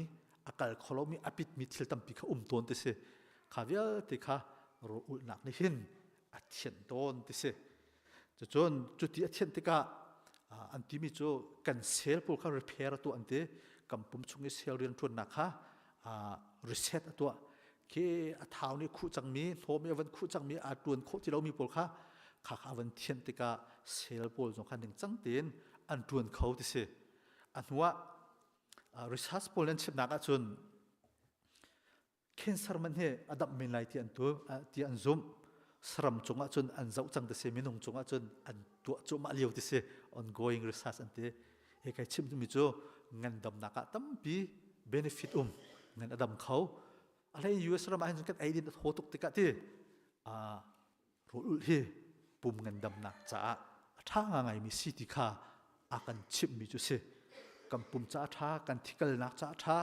a kal kho lomi a pitmi thil tampi kha um tawn ti si. Kha vialte kha rawl ulhnak nih hin a thianh tawn ti si. Cucun cuti a thianh tikah an timi cu kan cell pawl kha repair a tuah an ti. Kan pum chung i cell rianṭuannak kha reset a tuah. Khi a thau nih khuh cangmi, hnawm i a van khuh cangmi, aa ṭuan khawh ti lomi pawl kha kha kha a van thianh tikah cell pawl zong kha ningcang tein an ṭuan kho ti si. A hnuah research pawl an chimnak ahcun cancer man hi a damh men lai ti an tu ti an zumh. Saram cungah cun an zoh cang ti si, minung cungah cun an tuah cuahmah lio ti si, ongoing research an ti. Hi kai chim mi cu ngandamnak ah tampi benefit um ngan a dam kho. A hlei US ram ah hin kan eidin a thaw tuk tikah ti rawl ulh hi pum ngandamnak caah a ṭha ngaimi si ti kha a kan chimhmi cu si. Kan pum caah ṭha, kan thikalnak caah ṭha,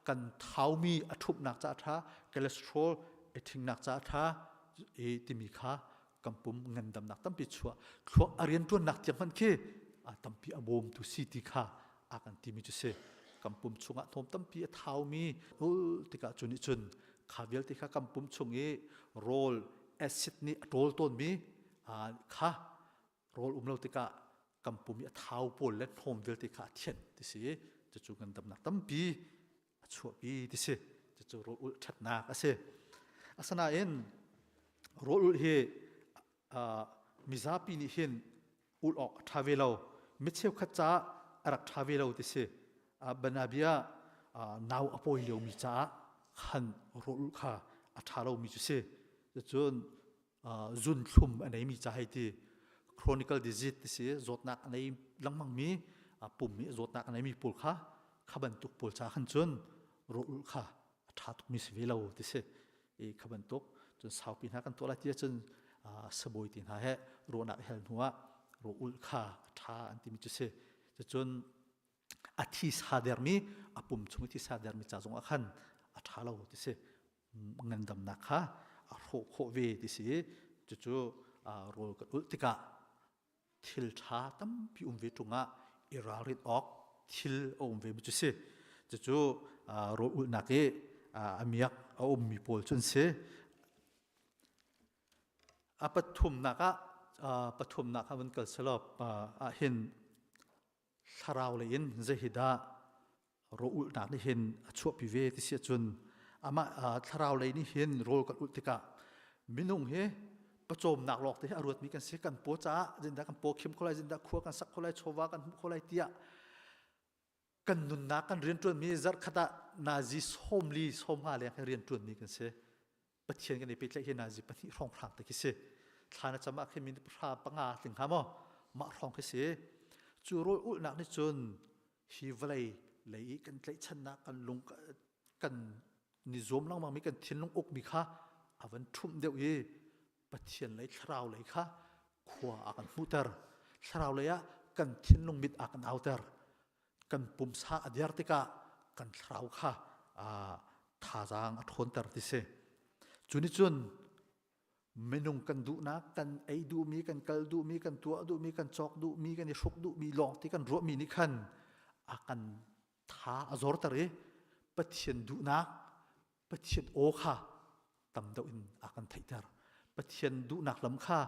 kan thaumi a ṭhumhnak caah ṭha, cholesterol a ṭhingnak caah ṭha i timi kha kan pum ngandamnak tampi chuah thluak a rianṭuannak tiang hmanh khi a tampi a bawmtu si ti kha a kan timi cu si. Kan pum chungah hnawm tampi a thaumi ul tikah cu nih cun kha vialte kha kan pum chung i rawl acid nih a ṭawl tawnmi kha rawl um lo tikah kan pum i a thau pawl le hnawm vialte kha a thianh ti si. Cucu ngandamnak tampi a chuahpi ti si. Cucu rawl ulh ṭhatnak a si. Asinain rawl ulh hi mizapi nih hin ulh awk a ṭha ve lo. Mi cheukhat caah a rak ṭha ve lo ti si. Banabia nau a pawi liomi caah khan rawl ulh kha a ṭha lomi cu si. Cun zunthlum a neimi ca hei ti chronical disease ti si zawtnak a nei lengmangmi pum i zawtnak a neimi pawl kha kha bantuk pawl ca khan cun rawl ulh kha a ṭha tukmi si ve lo ti si. I kha bantuk cun saupi hna kan tuah lai ti ahcun sabawi ti hna he ruahnak hel hnu ah rawl ulh kha a ṭha an timi cu si. Cucun A thisa dermi a pum chung i thisa dermi ca zong ah khan a ṭha lo ti si. Ngandamnak kha a hrawh khawh ve ti si. Cucu rawl kan ulh tikah thil ṭha tampi um ve ṭung ah i ralrin awk thil a um ve mi cu si. Cucu rawl ulhnak i a miak a ummi pawl cu an si. A pathumnak ah pathumnak ah vun kal selaw ah hin thlarau lei in zei hi dah rawlulhnak nih hin a chuahpi ve ti si ahcun amah thlarau lei nih hin rawl kan ulh tikah minung hi pawcawmnak lawng te hi a ruatmi kan si. Kan paw caah zindah kan paw khim kho lai, zindah khua kan sak kho lai, chawva kan hmuh kho lai tiah kan nunnak kan rianṭuanmi zarhkhat ah nazi 40 50 leng hi rianṭuanmi kan si. Pathian kan i pehtlaih hi nazi pahnih hrawnghrang te khi si. Thla na cam ah khin min pahra panga tling hnga maw? Mah hrawng khi si. Cu rawl ulhnak nih cun hi vawlei lei i kan tlaihchannak kan lung kan ni zuam lengmang mi kan thinlung ukmi kha a van ṭhumh deuh i Pathian lei thlarau lei kha khua a kan hmuhter. Thlarau lei ah kan thinlung mit a kan auter. Kan pumsa a der tikah kan thlarau kha thazaang a ṭhawnter ti si. Cu nih cun minung kan duhnak, kan ei duhmi, kan kal duhmi, kan tuah duhmi, kan cawk duhmi, kan i hruk duhmi lawng ti kan ruahmi nih khan a kan tha a zorter i Pathian duhnak, Pathian aw kha tam deuh in a kan theihter. Pathian duhnak lam kha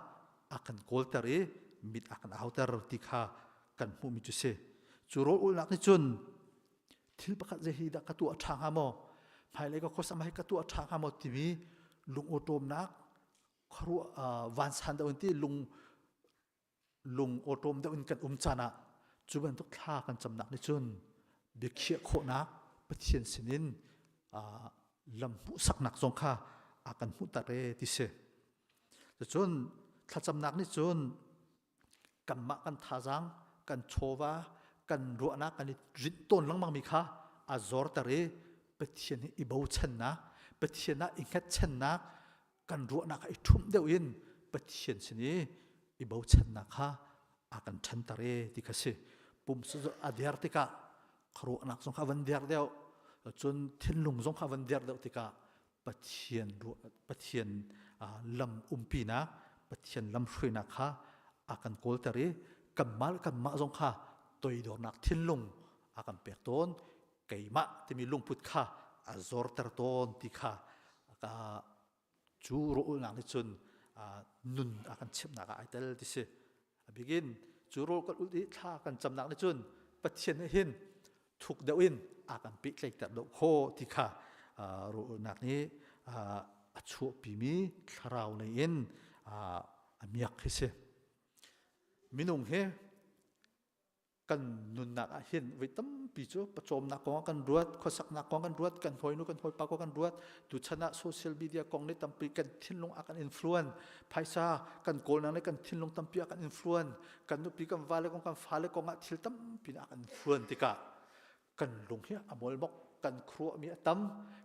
a kan kawlter i mit a kan auter ti kha kan hmuhmi cu si. Cu rawl ulnak nih cun thil pakhat zei hi dah ka tuah ṭha hnga maw, hmailei ka khuasam hi ka tuah ṭha hnga maw timi lungawṭawmnak khuaruah vansan deuh in ti lung lung awṭawm deuh in kan um caan ah cu bantuk thla kan camnak nih cun biakhiah khawhnak Pathian sinin lam hmuhsaknak zong kha a kan hmuhter e ti si. Cun thlacamnak nih cun kanmah kan thazaang, kan chawva, kan ruahnak kan i rinh tawn lengmang mi kha a zorter i Pathian hi i bochannak, Pathian ah i hngatchannak, kan ruahnak kha i ṭhumh deuh in Pathian sin i i bochannak kha a kan ṭhanter e ti kha si. Pumsa a der tikah khuaruahnak zong kha a van der deuh, cun thinlung zong kha a van der deuh tikah Pathian Pathian lam umpinak, Pathian lam hruainak kha a kan kawlter i kanmah le kanmah zong kha toidornak thinlung a kan pek tawn. Keimah timi lungput kha a zorter tawn ti kha cu rawlnak nih cun nun a kan chimhnak ah ai tel ti si. A bikin cu rawl kan ulh i thla kan camnak nih cun Pathian nih hin thuk deuh in a kan pehtlaihter deuh khawh ti kha rawlnak nih a chuahpimi thlarau lei in a miak khi si. Minung hi kan nunnak ah hin voi tampi cu pawcawmnak kong ah kan ruat, khuasaknak kong kan ruat, kan hawinu kan hawipa kong kan ruat. Tuchan ah social media kong nih tampi kan thinlung a kan influence. Phaisa kan kawlnak nih kan thinlung tampi a kan influence. Kan nupi kan vale kong kan fale kong ah thil tampi a kan influence tikah kan lung hi a molmok, kan khuaruahmi a tam,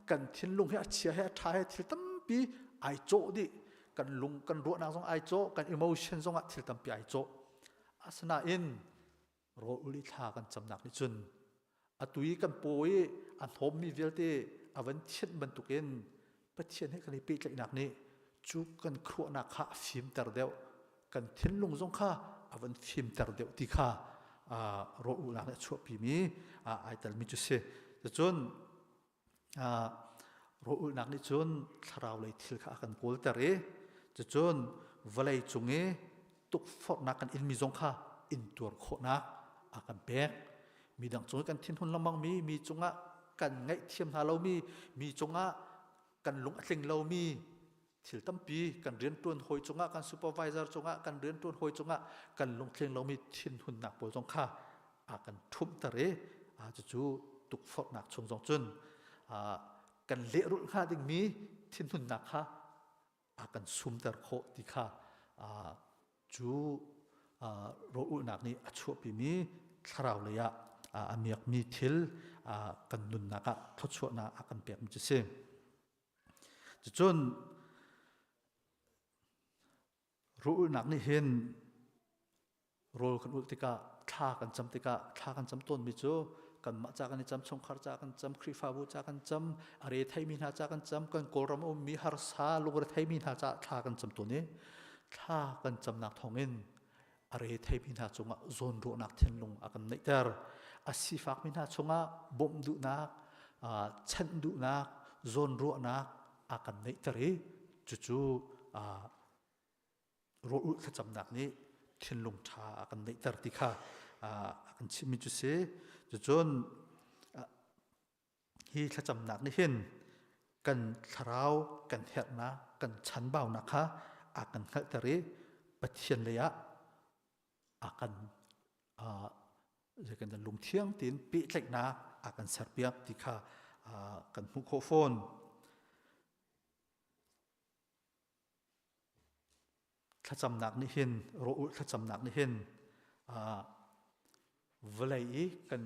kan thinlung hi a chia he a ṭha he thil tampi ai cawh dih. Kan lung kan ruahnak zong ai cawh, kan emotion zong ah thil tampi ai cawh. Asinain rawl ul i thla kan camnak nih cun atu i kan paw i a hnawmmi vialte a van thianh bantukin Pathian he kan i pehtlaihnak nih cu kan khuaruahnak kha a fimter deuh, kan thinlung zong kha a van fimter deuh ti kha rawl ulnak nih a chuahpimi ai telmi cu si. Cun Rawlulhnak nih cun thlarau lei thil kha a kan kawlter i cucun vawlei cung i tukforhnak kan inmi zong kha intuar khawhnak a kan pek. Midang cung i kan thinhun lengmangmi, mi cungah kan ngaihthiam hna lomi, mi cungah kan lung a tling lomi thil tampi kan rianṭuan hawi cungah, kan supervisor cungah, kan rianṭuan hawi cungah kan lungtling lomi thinhunnak pawl zong kha a kan ṭhumhter i cucu tukforhnak chung zong cun kan lehrulh hnga dingmi thinhunnak kha a kan sumter khawh ti kha cu rawlulhnak nih a chuahpimi thlarau lei ah a miakmi thil kan nunnak ah thluachuahnak a kan pekmi cu si. Cucun rawlulhnak nih hin rawl kan ulh tikah thla kan cam tikah thla kan cam tawnmi cu Kanmah ca kan i cam, chungkhar ca kan cam, Khrihfabu ca kan cam, a re theimi hna ca kan cam, kan Kawlram a ummi harsa lungre theimi hna ca thla kan cam tawn i thla kan camnak thawngin a re theimi hna cungah zawnruahnak thinlung a kan neihter. A sifakmi hna chungah bawmh duhnak, chanh duhnak, zawnruahnak a kan neihter i cucu rawl ulh thlacamnak nih thinlung ṭha a kan neihter ti kha a kan chimmi cu si. Cucun hi thlacamnak nih hin kan thlarau kan herhnak kan chanbaunak kha a kan hngalhter i Pathian lei ah a kan kan lungthiang tein pehtlaihnak a kan serpiak ti kha kan hmuh khawh fawn. Thlacamnak nih hin rawh thlacamnak nih hin vawlei i kan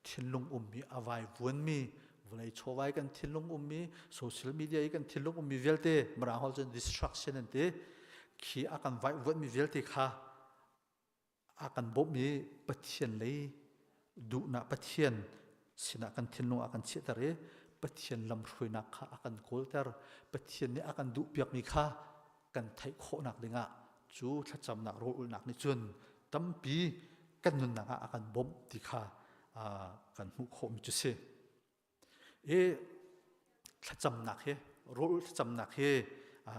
thinlung ummi a vaivuanmi vawlei chawvai kan thinlung ummi social media i kan thinlung ummi vialte mirang holh cun distraction an ti khi a kan vaivuanmi vialte kha a kan bawmh i Pathian lei duhnak Pathian sinah kan thinlung a kan chiahter i Pathian lamhruainak kha a kan kawlter Pathian nih a kan duhpiakmi kha kan theih khawhnak dingah cu thlacamnak rawlulnak nih cun tampi kan nunnak ah a kan bawmh ti kha kan hmuh khawhmi cu si. I thlacamnak hi rawl thlacamnak hi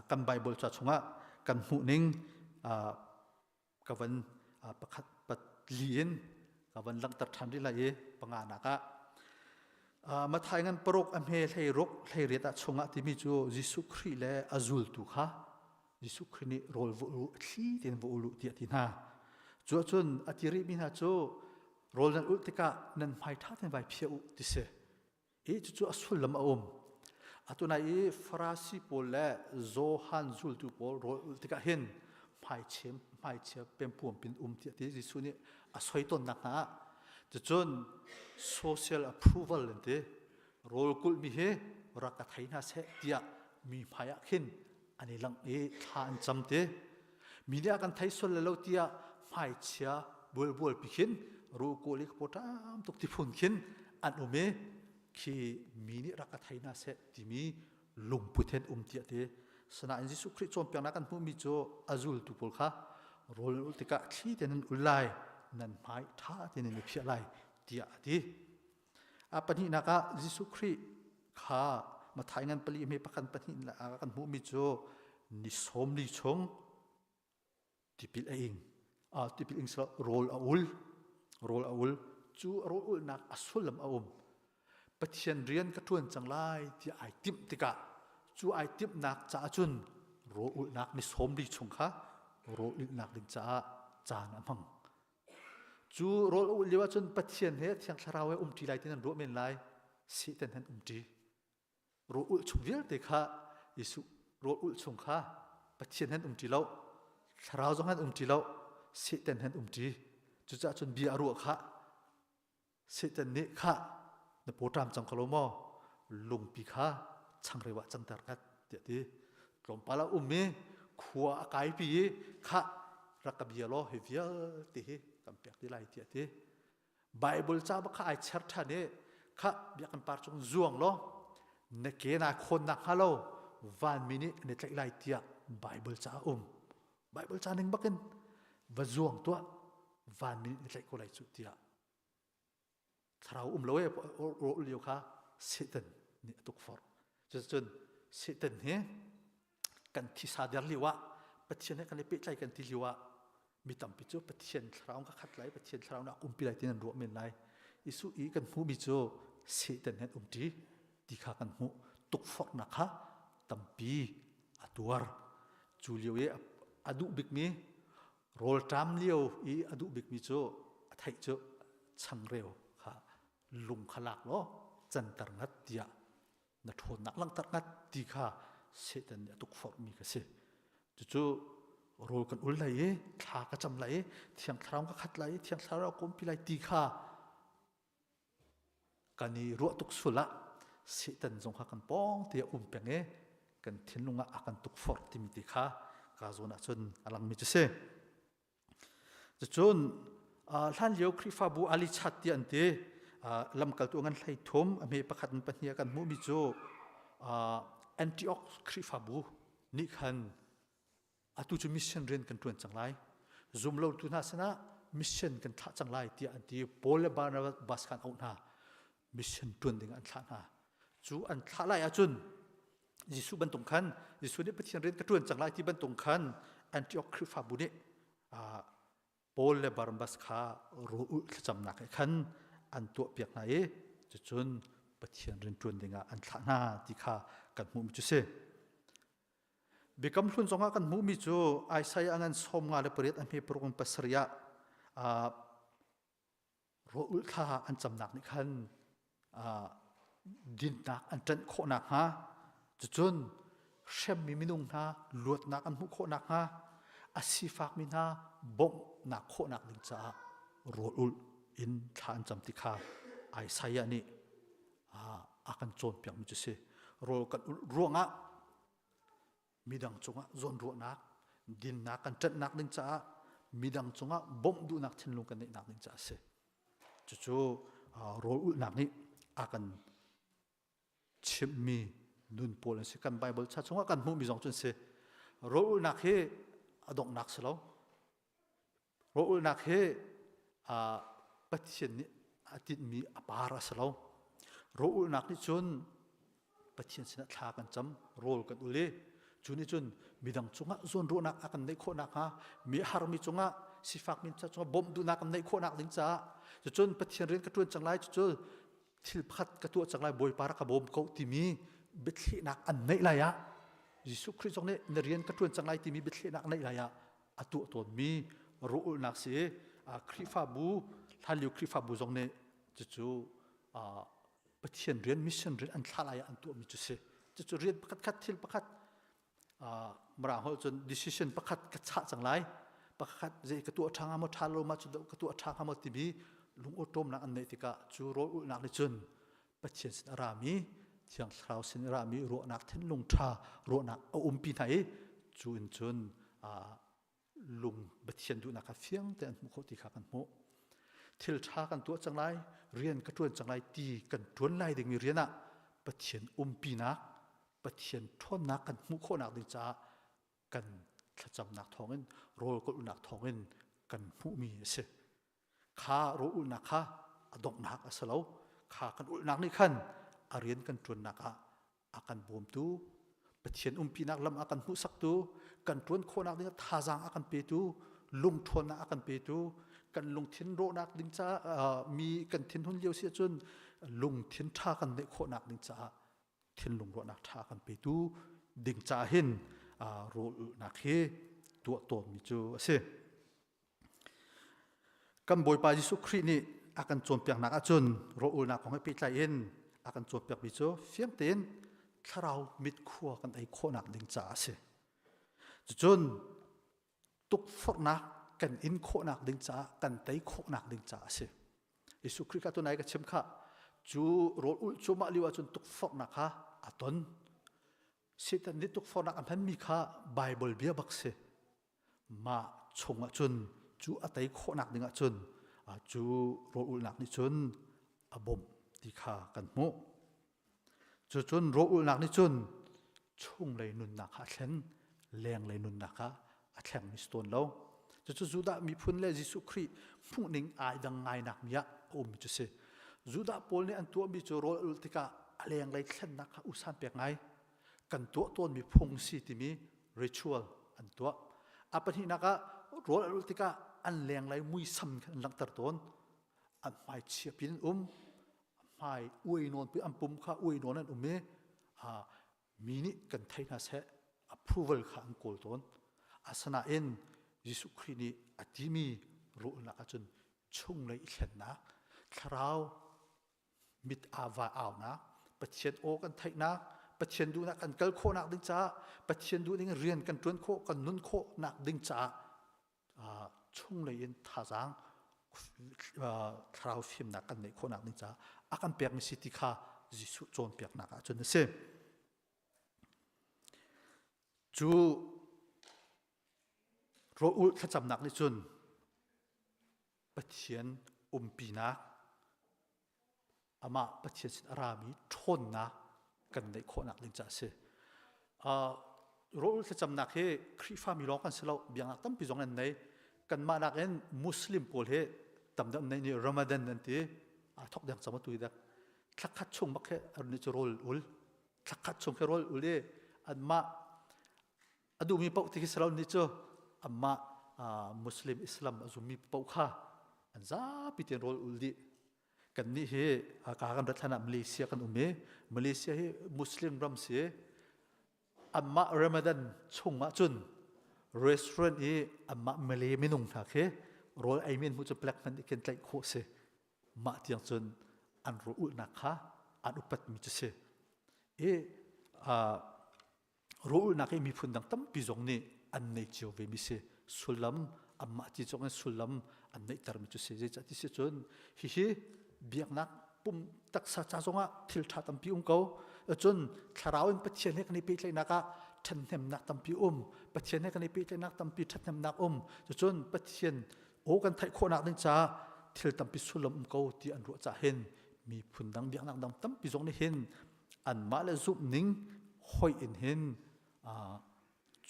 kan Bible ca chungah kan hmuh ning ka van pakhat patli in ka van langhter ṭhan rih lai i panganak ah Mathai ngan paruk a hme hlei ruk hlei riat ah chungah timi cu Jesuh Khrih le a zultu kha Jesuh Khrih nih rawl va ulu thli tein va ulu tiah ti hna. Cu ahcun a ti rihmi hna cu rawl nan ulh tikah nan hmai ṭha tein vai phiah u ti si. I cucu a sullam a um. Atu nai i Farasi pawl le Johan zultu pawl rawl ulh tikah hin hmaichem hmaichia pempuam pin um tiah ti Jesuh nih a soi tawnnak hna ah cucun social approval an ti rawl kulhmi hi rak ka thei hna seh tiah mi hmai ah khin an i langh i thla an cam ti mi nih a kan thei sual le lo tiah hmaichia bualbual pi khin ruhkawl i pawṭam tuk ti phun khin an um i khi mi nih rak ka thei hna seh timi lungput hen um tiah ti sanain Jesuh Khrih cawnpiaknak kan hmuhmi cu a zultu pawl kha rawl nan ul tikah thli te nan ul lai nan hmai ṭha te nan i phiah lai tiah a ti A pahnihnak ah Jesuh Khrih kha Mathai ngan pali hme pakhat pahnih ah kan hmuhmi cu ni sawmli chung tipil a ing. Tipil ing silo rawl a ul. Rawl a ul. Cu rawl ulnak a sullam a um. Pathian rian ka ṭuan cang lai tiah ai timh tikah cu ai timhnak caah cun rawl ulnak ni sawmli chung kha rawl ulnak ding caah caan a hmang. Cu rawl a ulh lio ahcun Pathian he Thiang Thlarau he umṭi lai ti nan ruah men lai. Satan han umṭi. Rawl ulh chung vialte kha Jesuh rawl ulh chung kha Pathian han umṭi lo. Thlarau zong han umṭi lo. Satan han umṭi. Cucaah cun bia a ruah kha Satan nih khah na pawṭam cang ko lo maw lungpi kha changreu ah canter ngat tiah ti tlawmpal a um i khua a kaipi i khah rak ka bia law hi vialte hi kan pek ti lai tiah ti Bible ca bak kha ai cher ṭhan i khah biakinn par cung zuang law na ke naa khawn nak hnga lo vanmi nih an i tlaih lai tiah Bible ca a um Bible ca ning bakin va zuang tuah vanmi nih na tlaih ko lai cu tiah thlarau um lo e rawh lio kha Satan nih a tukforh cucun Satan hi kan thisa der lio ah Pathian he kan i pehtlai kan ti lio ah mi tampi cu Pathian thlarau ka khat lai Pathian thlarau na umpi lai ti nan ruah men lai Isu i kan hmuhmi cu Satan he umṭi ti kha kan hmuh tukforhnak kha tampi a tuar cu lio i a duh bikmi Rawlṭam lio i a duh bikmi cu a theih cu changreu kha lung kha lak law canter ngat tiah na ṭhawnnak langhter ngat ti kha Satan nih a tukforhmi ka si. Cucu rawl kan ul lai i thla ka cam lai i Thiang Thlarau ka khat lai i Thiang Thlarau a kawmpi lai ti kha kan i ruah tuk sul ah Satan zong kha kan pawng te a um peng i kan thinlung ah a kan tukforh timi te kha ka zawn ahcun a langmi cu si. Cucun hlan lio Khrihfabu Ali Chat ti an ti. Lamkaltu ngan hlei thum a hme pakhat in pahnih kan hmuhmi cu Antioch Khrihfabu nih khan atu cu mission rian kan ṭuan cang lai. Zumlotu hna sinah mission kan thlah cang lai tiah an ti. Paul le Barnabas kha an auh hna. Mission ṭuan ding an thlah hna. Cu an thlah lai ahcun Jesuh bantuk khan Jesuh nih Pathian rian ka ṭuan cang lai ti bantuk khan Antioch Khrihfabu nih Paul le Barnabas kha rawl ulh thlacamnak he khan an tuahpiak hna i cucun Pathian rian ṭuan dingah an thlah hna ti kha kan hmuhmi cu si. Biakam hlun zongah kan hmuhmi cu Isaiah ngan 58 a hme paruk in pasarih ah rawl ulh thla an camnak nih khan dinnak an ṭanh khawh nakhnga cucun hremmi minung hna luatnak an hmuh khawh nakhnga a sifakmi hna bawmhnak khawhnak ding caah rawl ulh in thla an cam ti kha Isaiah nih a kan cawnpiakmi cu si. Rawl kan ulh ruangah midang cungah zawnruahnak, dinnak kan ṭanhnak ding caah midang cungah bawmh duhnak thinlung kan neihnak ding caah a si. Cucu rawl ulhnak nih a kan chimhmi nun pawl an si. Kan Bible cha chungah kan hmuhmi zong cu an si. Rawl ulhnak hi a donghnak si lo. Rawl ulhnak hi Pathian nih a tinhmi a par a si lo. Rawl ulhnak nih cun Pathian sinah thla kan cam, rawl kan ul i cu nih cun midang cungah zawnruahnak a kan neih khawh nakhnga mi harmi cungah sifakmi cungah bawmh duhnak kan neih khawhnak ding caah cucun Pathian rian ka ṭuan cang lai cucu thil pakhat ka tuah cang lai Bawipa rak ka bawm ko timi biathlehnak an neih lai ah Jesuh Khrih zong nih na rian ka ṭuan cang lai timi biathlehnak neih lai ah a tuah tawnmi rawlulhnak si i Khrihfabu hlanlio Khrihfabu zong nih cucu Pathian rian mission rian an thlah lai ah an tuahmi cu si. Cucu rian pakhat khat thil pakhat Mirang holh cun decision pakhat ka chah cang lai pakhat zei ka tuah ṭha hnga maw ṭha lo ma cu ka tuah ṭha hnga maw timi lungawṭawmnak an neih tikah cu rawl ulhnak nih cun Pathian sin a rami Thiang Thlarau sin a rami ruahnak thinlung ṭha ruahnak a umpi hna i cu in cun lung Pathian duhnak kha fiang te an hmuh khawh ti kha kan hmuh. Thil ṭha kan tuah cang lai, rian ka ṭuan cang lai ti kan ṭuan lai dingmi rian ah Pathian umpinak, Pathian ṭhawnnak kan hmuh khawhnak ding caah kan thlacamnak thawngin, rawl kawlhnak thawngin kan hmuhmi a si. Kha rawl ulhnak kha a donghnak a si lo. Kha kan ulhnak nih khan a rian kan ṭuannak ah a kan bawmtu, Pathian umpinak lam a kan hmuhsaktu, kan ṭuan khawhnak ding thazaang a kan petu, lungṭhawnnak a kan petu, kan lungthin rawhnak ding caah mi kan thinhun lio si ahcun lungthin ṭha kan neih khawhnak ding caah thinlung ruahnak ṭha a kan petu ding caah hin rawl ulhnak hi tuah tawnmi cu a si. Kan Bawipa Jesuh Khrih nih a kan cawnpiaknak ahcun rawlulnak kong he pehtlai in a kan cawnpiakmi cu fiang tein thlarau mitkhua kan ei khawhnak ding caah a si. Cucun tukforhnak kan in khawhnak ding caah kan tei khawhnak ding caah a si. Jesuh Khrih kha tunai ka chim kha cu rawl ulh cuahmah lio ahcun tukforhnak kha a ton. Satan nih tukforhnak a hmanmi kha Bible bia bak si. Mah chung ahcun cu a tei khawhnak ding ahcun cu rawl ulhnak nih cun a bawmh ti kha kan hmuh. Cucun rawl ulhnak nih cun chunglei nunnak kha a thlen, lenglei nunnak kha a thlengmi si tawn lo. Cucu Judah miphun le Jesuh Khrih hmuhning ai dang ngainak mi ah a ummi cu si. Judah pawl nih an tuahmi cu rawl ulh tikah a lenglei thlennak kha usan pek ngai. Kan tuah tawnmi phung si timi ritual an tuah. A pahnihnak ah rawl an ulh tikah an lenglei muisam kha an langhter tawn. An hmai chia pin an um, hmai uai nawn pi an pum kha uai nawn an um i mi nih kan thei hna seh approval kha an kawl tawn. Asinain Jesuh Khrih nih a timi rawlnak ahcun chunglei i thlennak, thlarau mit aa va aunak Pathian aw kan theihnak Pathian duhnak kan kal khawhnak ding caah Pathian duh ding rian kan ṭuan khawh kan nun khawhnak ding caah chunglei in thazaang thlarau fimnak kan neih khawhnak ding caah a kan pekmi si ti kha Jesuh cawnpiaknak ah cun a si. Cu rawl ulh thlacamnak nih cun Pathian umpinak. Amah Pathian sin a rami ṭhawnnak kan neih khawhnak ding caah a si. Uh, rawl thlacamnak hi Khrihfami lawng kan si lo, biaknak tampi zong an nei. Kanmah nakin Muslim pawl hi tam deuh nei nih Ramadan an ti. Aa thok deng cang tu hi dek. Thlakhat chung bak he an cu rawl ul. Thlakhat chung khi rawl ul i anmah a duhmi paoh ti khi si lo nih cu anmah Muslim Islam a zummi paoh kha an zapi tein rawl ul dih. Kannih hi ka kan rat hlan ah Malaysia kan um i Malaysia hi Muslim ram si. Anmah Ramadan chung ah cun restaurant i anmah Malay minung hna khi rawl ei mi an hmuh cu plek hmanh i khin tlaih khawh si. Mah tiang cun an rawl ulhnak kha an upatmi cu si. I rawlulhnak hi miphun dang tampi zong nih an nei cio ve mi si. Sullam anmah ti zong in sullam an neihtermi cu si. Zeicah ti si cun hihi biaknak pum taksa ca zongah thil ṭha tampi um ko. Cun thlarau in Pathian he kan i pehtlaihnak ah ṭhathnemnak tampi um. Pathian he kan i pehtlaihnak tampi ṭhathnemnak um. Cucun Pathian aw kan theih khawhnak ding caah thil tampi sullam um ko ti an ruah cah hin miphun dang biaknak dang tampi zong nih hin anmah le zumhning hoih in hin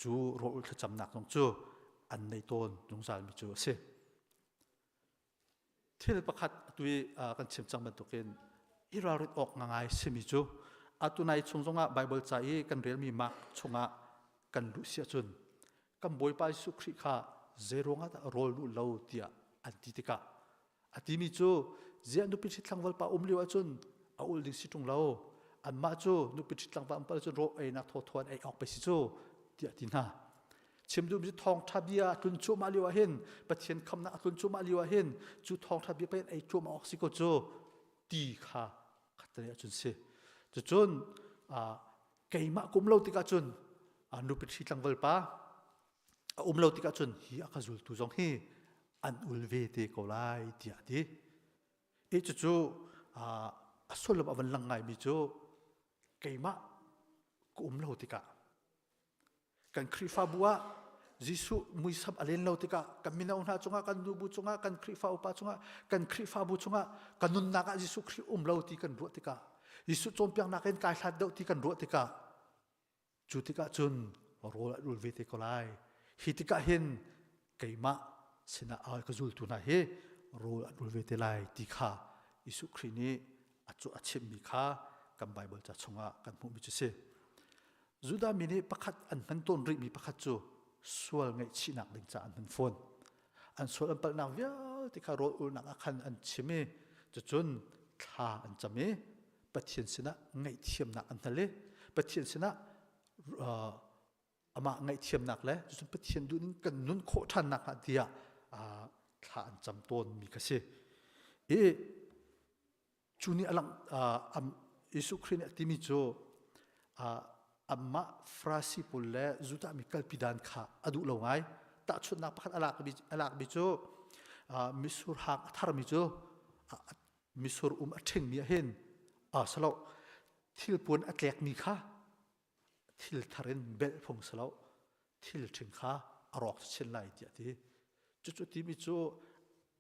cu rawl thlacamnak zong cu an nei tawn zungzalmi cu a si. Thil pakhat atu i kan chim cang bantukin i ralrin awk ngai simi cu atu nai chung zongah Bible ca i kan relmi mark chungah kan luh si ahcun kan Bawipa Jesuh Khrih kha zeiruangah dah rawl duh lo tiah an ti tikah A timi cu ziah nupi ṭhit tlangval pa um lio ahcun a ul ding si ṭung lo. Anmah cu nupi ṭhit tlangval um pal cun raw einak thawthaw an ei awk pei si cu tiah a ti hna. Chim duhmi cu thawngṭha bia a tlun cuahmah lio ah hin Pathian khamnak a tlun cuahmah lio ah hin cu thawngṭha bia pei an ei cuahmah awk si ko cu ti kha khatte ahcun si. Cucun keimah ka um lo tikah cun nupi ṭhi tlangval pa a um lo tikah cun hi a ka zultu zong hi an ul ve te ko lai tiah a ti. I cucu a sullam a van lang ngaimi cu keimah ka um lo tikah kan Khrihfabu ah Jesuh muisam a len lo tikah kan mino hna cungah kan nubu cungah kan Khrihfa upa cungah kan Khrihfabu cungah kan nunnak ah Jesuh Khrih um lo ti kan ruah tikah Jesuh cawnpiaknak in kai hlat deuh ti kan ruah tikah Cu tikah cun rawl an ul ve te ko lai. Hi tikah hin keimah sinah a ka zultu hna hi rawl an ul ve te lai ti kha Jesuh Khrih nih a cu a chimmi kha kan Baibal ca chungah kan hmuhmi cu si. Judah mi nih pakhat an hman tawn rihmi pakhat cu sual ngaihchihnak ding caah an hman fawn. An sual an palhnak vialte kha rawl ulnak ah khan an chim i cucun thla an cam i Pathian sinah ngaihthiamnak an hal i Pathian sinah uh, amah ngaihthiamnak le cucun Pathian duhning kan nun khawh ṭhannak hnga tiah uh, thla an cam tawnmi kha si. I cu nih a lang uh, Jesuh Khrih nih a timi cu uh, amah Farasi pawl le Judah mi kalpi dan kha a duh lo ngai. Tahchunhnak pakhat a lakmi, a lakmi cu uh, misur hang a tharmi cu misur um a ṭhingmi ah hin salo thilpuan a tlekmi kha thil thar in belh phung salo thil ṭhing kha a rawk chin lai tiah ti cucu timi cu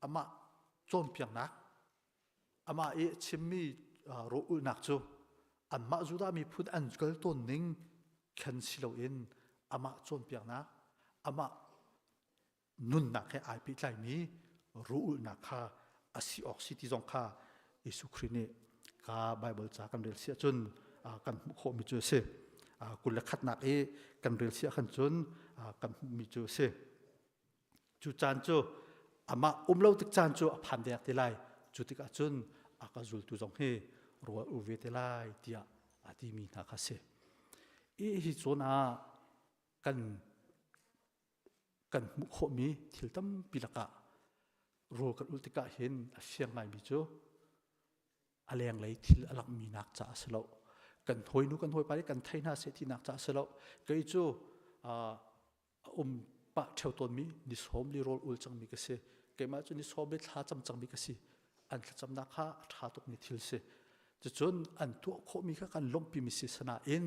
amah cawnpiaknak amah i chimmi rawh ulhnak cu anmah Judah miphun an kal tawn ning khan si loin amah cawnpiaknak amah nunnak he ai pehtlaimi ruulnak kha a si awk si ti zong kha Jesuh Khrih nih ka Bible ca kan rel si ahcun kan hmuh khawhmi cu a si. 21nak i kan rel si ahkhan cun kan hmuhmi cu a si. Cu caan cu amah um lo tik caan cu a phan dek te lai. Cu tikah cun a ka zultu zong hi rual u ve te lai tiah a timi hna kha si. I hi zawn ah kan kan hmuh khawhmi thil tampi lakah rawl kan ulh tikah hin a fiang ngaimi cu a lenglei thil a langhmi nak caah a si lo. Kan hawinu kan hawipa nih kan thei hna seh tinak caah a si lo. Kei cu a um pah ṭheo tawnmi ni sawm li rawl ul cangmi ka si. Keimah cu ni sawm li thla cam cangmi ka si. An thlacamnak kha a ṭha tukmi thil si. Cucun an tuah khawhmi kha kan lawmhpimi si sanain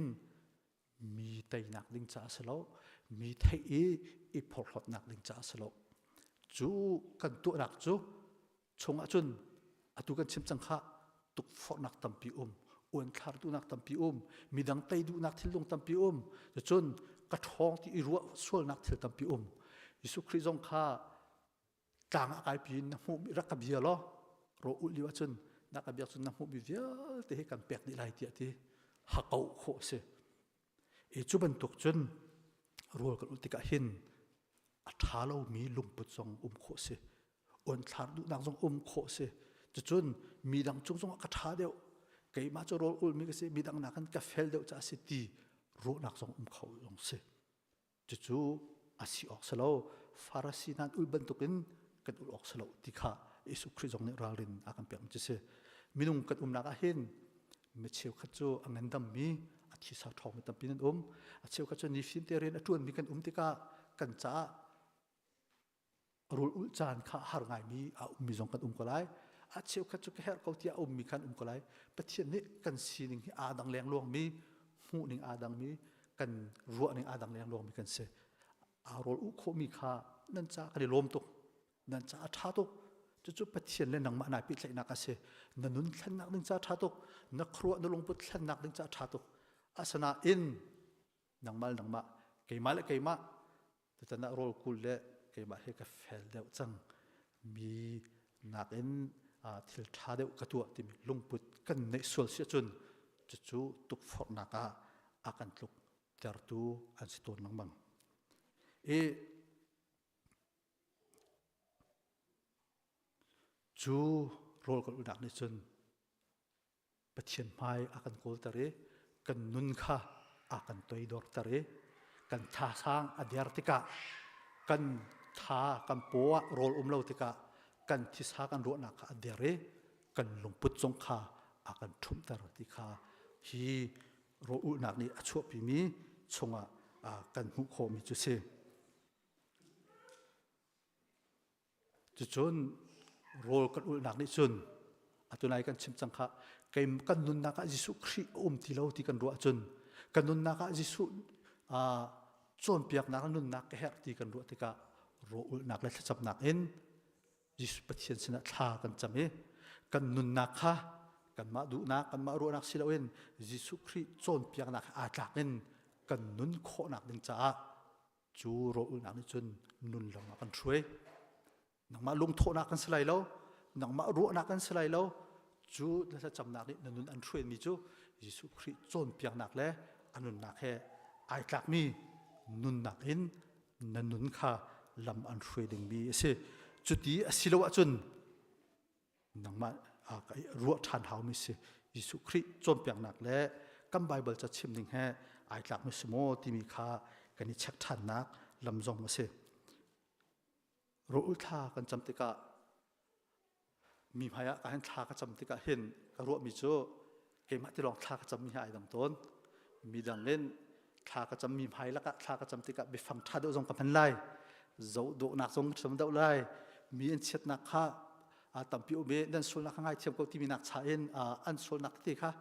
mi teinak ding caah a si lo mi theih i i phorhlawtnak ding caah a si lo cu kan tuahnak cu chungah cun atu kan chim cang kha. Tukforhnak tampi um, uanthlar duhnak tampi um, midang tei duhnak thinlung tampi um, cun ka ṭhawng ti i ruah sualnak thil tampi um. Jesuh Khrih zong kha tlang ah kai pi na hmuh rak ka bia law ro ulh lio ahcun na ka biak cun na hmuhmi vialte hi kan pek dih lai tiah ti hakauh khawh a si. E cu bantuk cun rawl kan ulh tikah hin a ṭha lomi lungput zong um khawh si. Uanthlar duhnak zong um khawh si. Cucun midang cung zongah ka ṭha deuh. Keimah cu rawl ulmi ka si, midang nakin ka fel deuh caah si ti ruahnak zong um kho zong si. Cucu a si awk si lo. Farasi hna an ulh bantukin kan ulh awk si lo ti kha Jesuh Khrih zong nih ralrin a kan pek cu si. Minung kan umnak ah hin mi cheukhat cu a ngandammi a thisa ṭhawngmi tampi nan um. A cheukhat cu nifin te rian a ṭuanmi kan um tikah kan caah rawl ulh caan kha har ngaimi a ummi zong kan um ko lai. A cheukhat cu ka herh ko tiah a ummi khan um ko lai. Pathian nih kan sining hi aa dang lengluangmi, hmuhning aa dangmi, kan ruahning aa dang lengluangmi kan si. Aa rawl uh khawhmi kha nan ca kan i lawm tuk. Nan ca a ṭha tuk. Cucu Pathian le nangmah nai pehtlaihnak a si. Na nun thlennak ding ca ṭha tuk. Na khuaruah na lungput thlennak ding ca ṭha tuk. Asinain nangmah le nangmah keimah le keimah tutan ah rawl kul le keimah hi ka fel deuh cang mi nakin thil ṭha deuh ka tuah timi lungput kan neih sual si ahcun cucu tukforhnak ah a kan tluk tertu an si tawn lengmang. I cu rawl kan ulnak nih cun Pathian hmai a kan kawlter i kan nun kha a kan toidorter i kan thasang a der tikah kan tha kan paw ah rawl um lo tikah kan thisa kan ruahnak kha a der i kan lungput zong kha a kan ṭhumhter ti kha hi rawl ulhnak nih a chuahpimi chungah kan hmuh khawhmi cu si. Cucun rawl kan ulhnak nih cun atunai kan chim cang kha kei kan nunnak ah Jesuh Khrih a um ti lo ti kan ruah cun kan nunnak ah Jesuh cawnpiaknak le nunnak ka herh ti kan ruah tikah rawl ulhnak le thlacamnak in Jesuh Pathian sinah thla kan cam i kan nunnak kha kanmah duhnak kanmah ruahnak si loin Jesuh Khrih cawnpiaknak aa tlak in kan nun khawhnak ding caah Cu rawlulhnak nih cun nun lam a kan hruai. Nangmah lungthawhnak kan si lai lo, nangmah ruahnak kan si lai lo. Cu thlacamnak nih na nun an hruaimi cu Jesuh Khrih cawnpiaknak le a nunnak he ai tlakmi nunnak in na nun kha lam an hruai dingmi a si. Cuti a si lo ahcun nangmah ruah ṭhan haumi si Jesuh Khrih cawnpiaknak le kan Baibal ca chim ning he ai tlakmi si maw timi kha kan i check ṭhannak lam zong a si. Rawl thla kan cam tikah mi hmai ah ka hin thla ka cam tikah hin ka ruahmi cu keimah ti lawng thla ka cammi hi ai dang tawn. Midang in thla ka cammi hmai lakah thla ka cam tikah biafang ṭha deuh zong ka hman lai. Zoh dawhnak zong ka cam deuh lai. Mi an chiatnak kha tampi um i nan sualnak kha ngaithiam ko timi nak cha in an sualnak tete kha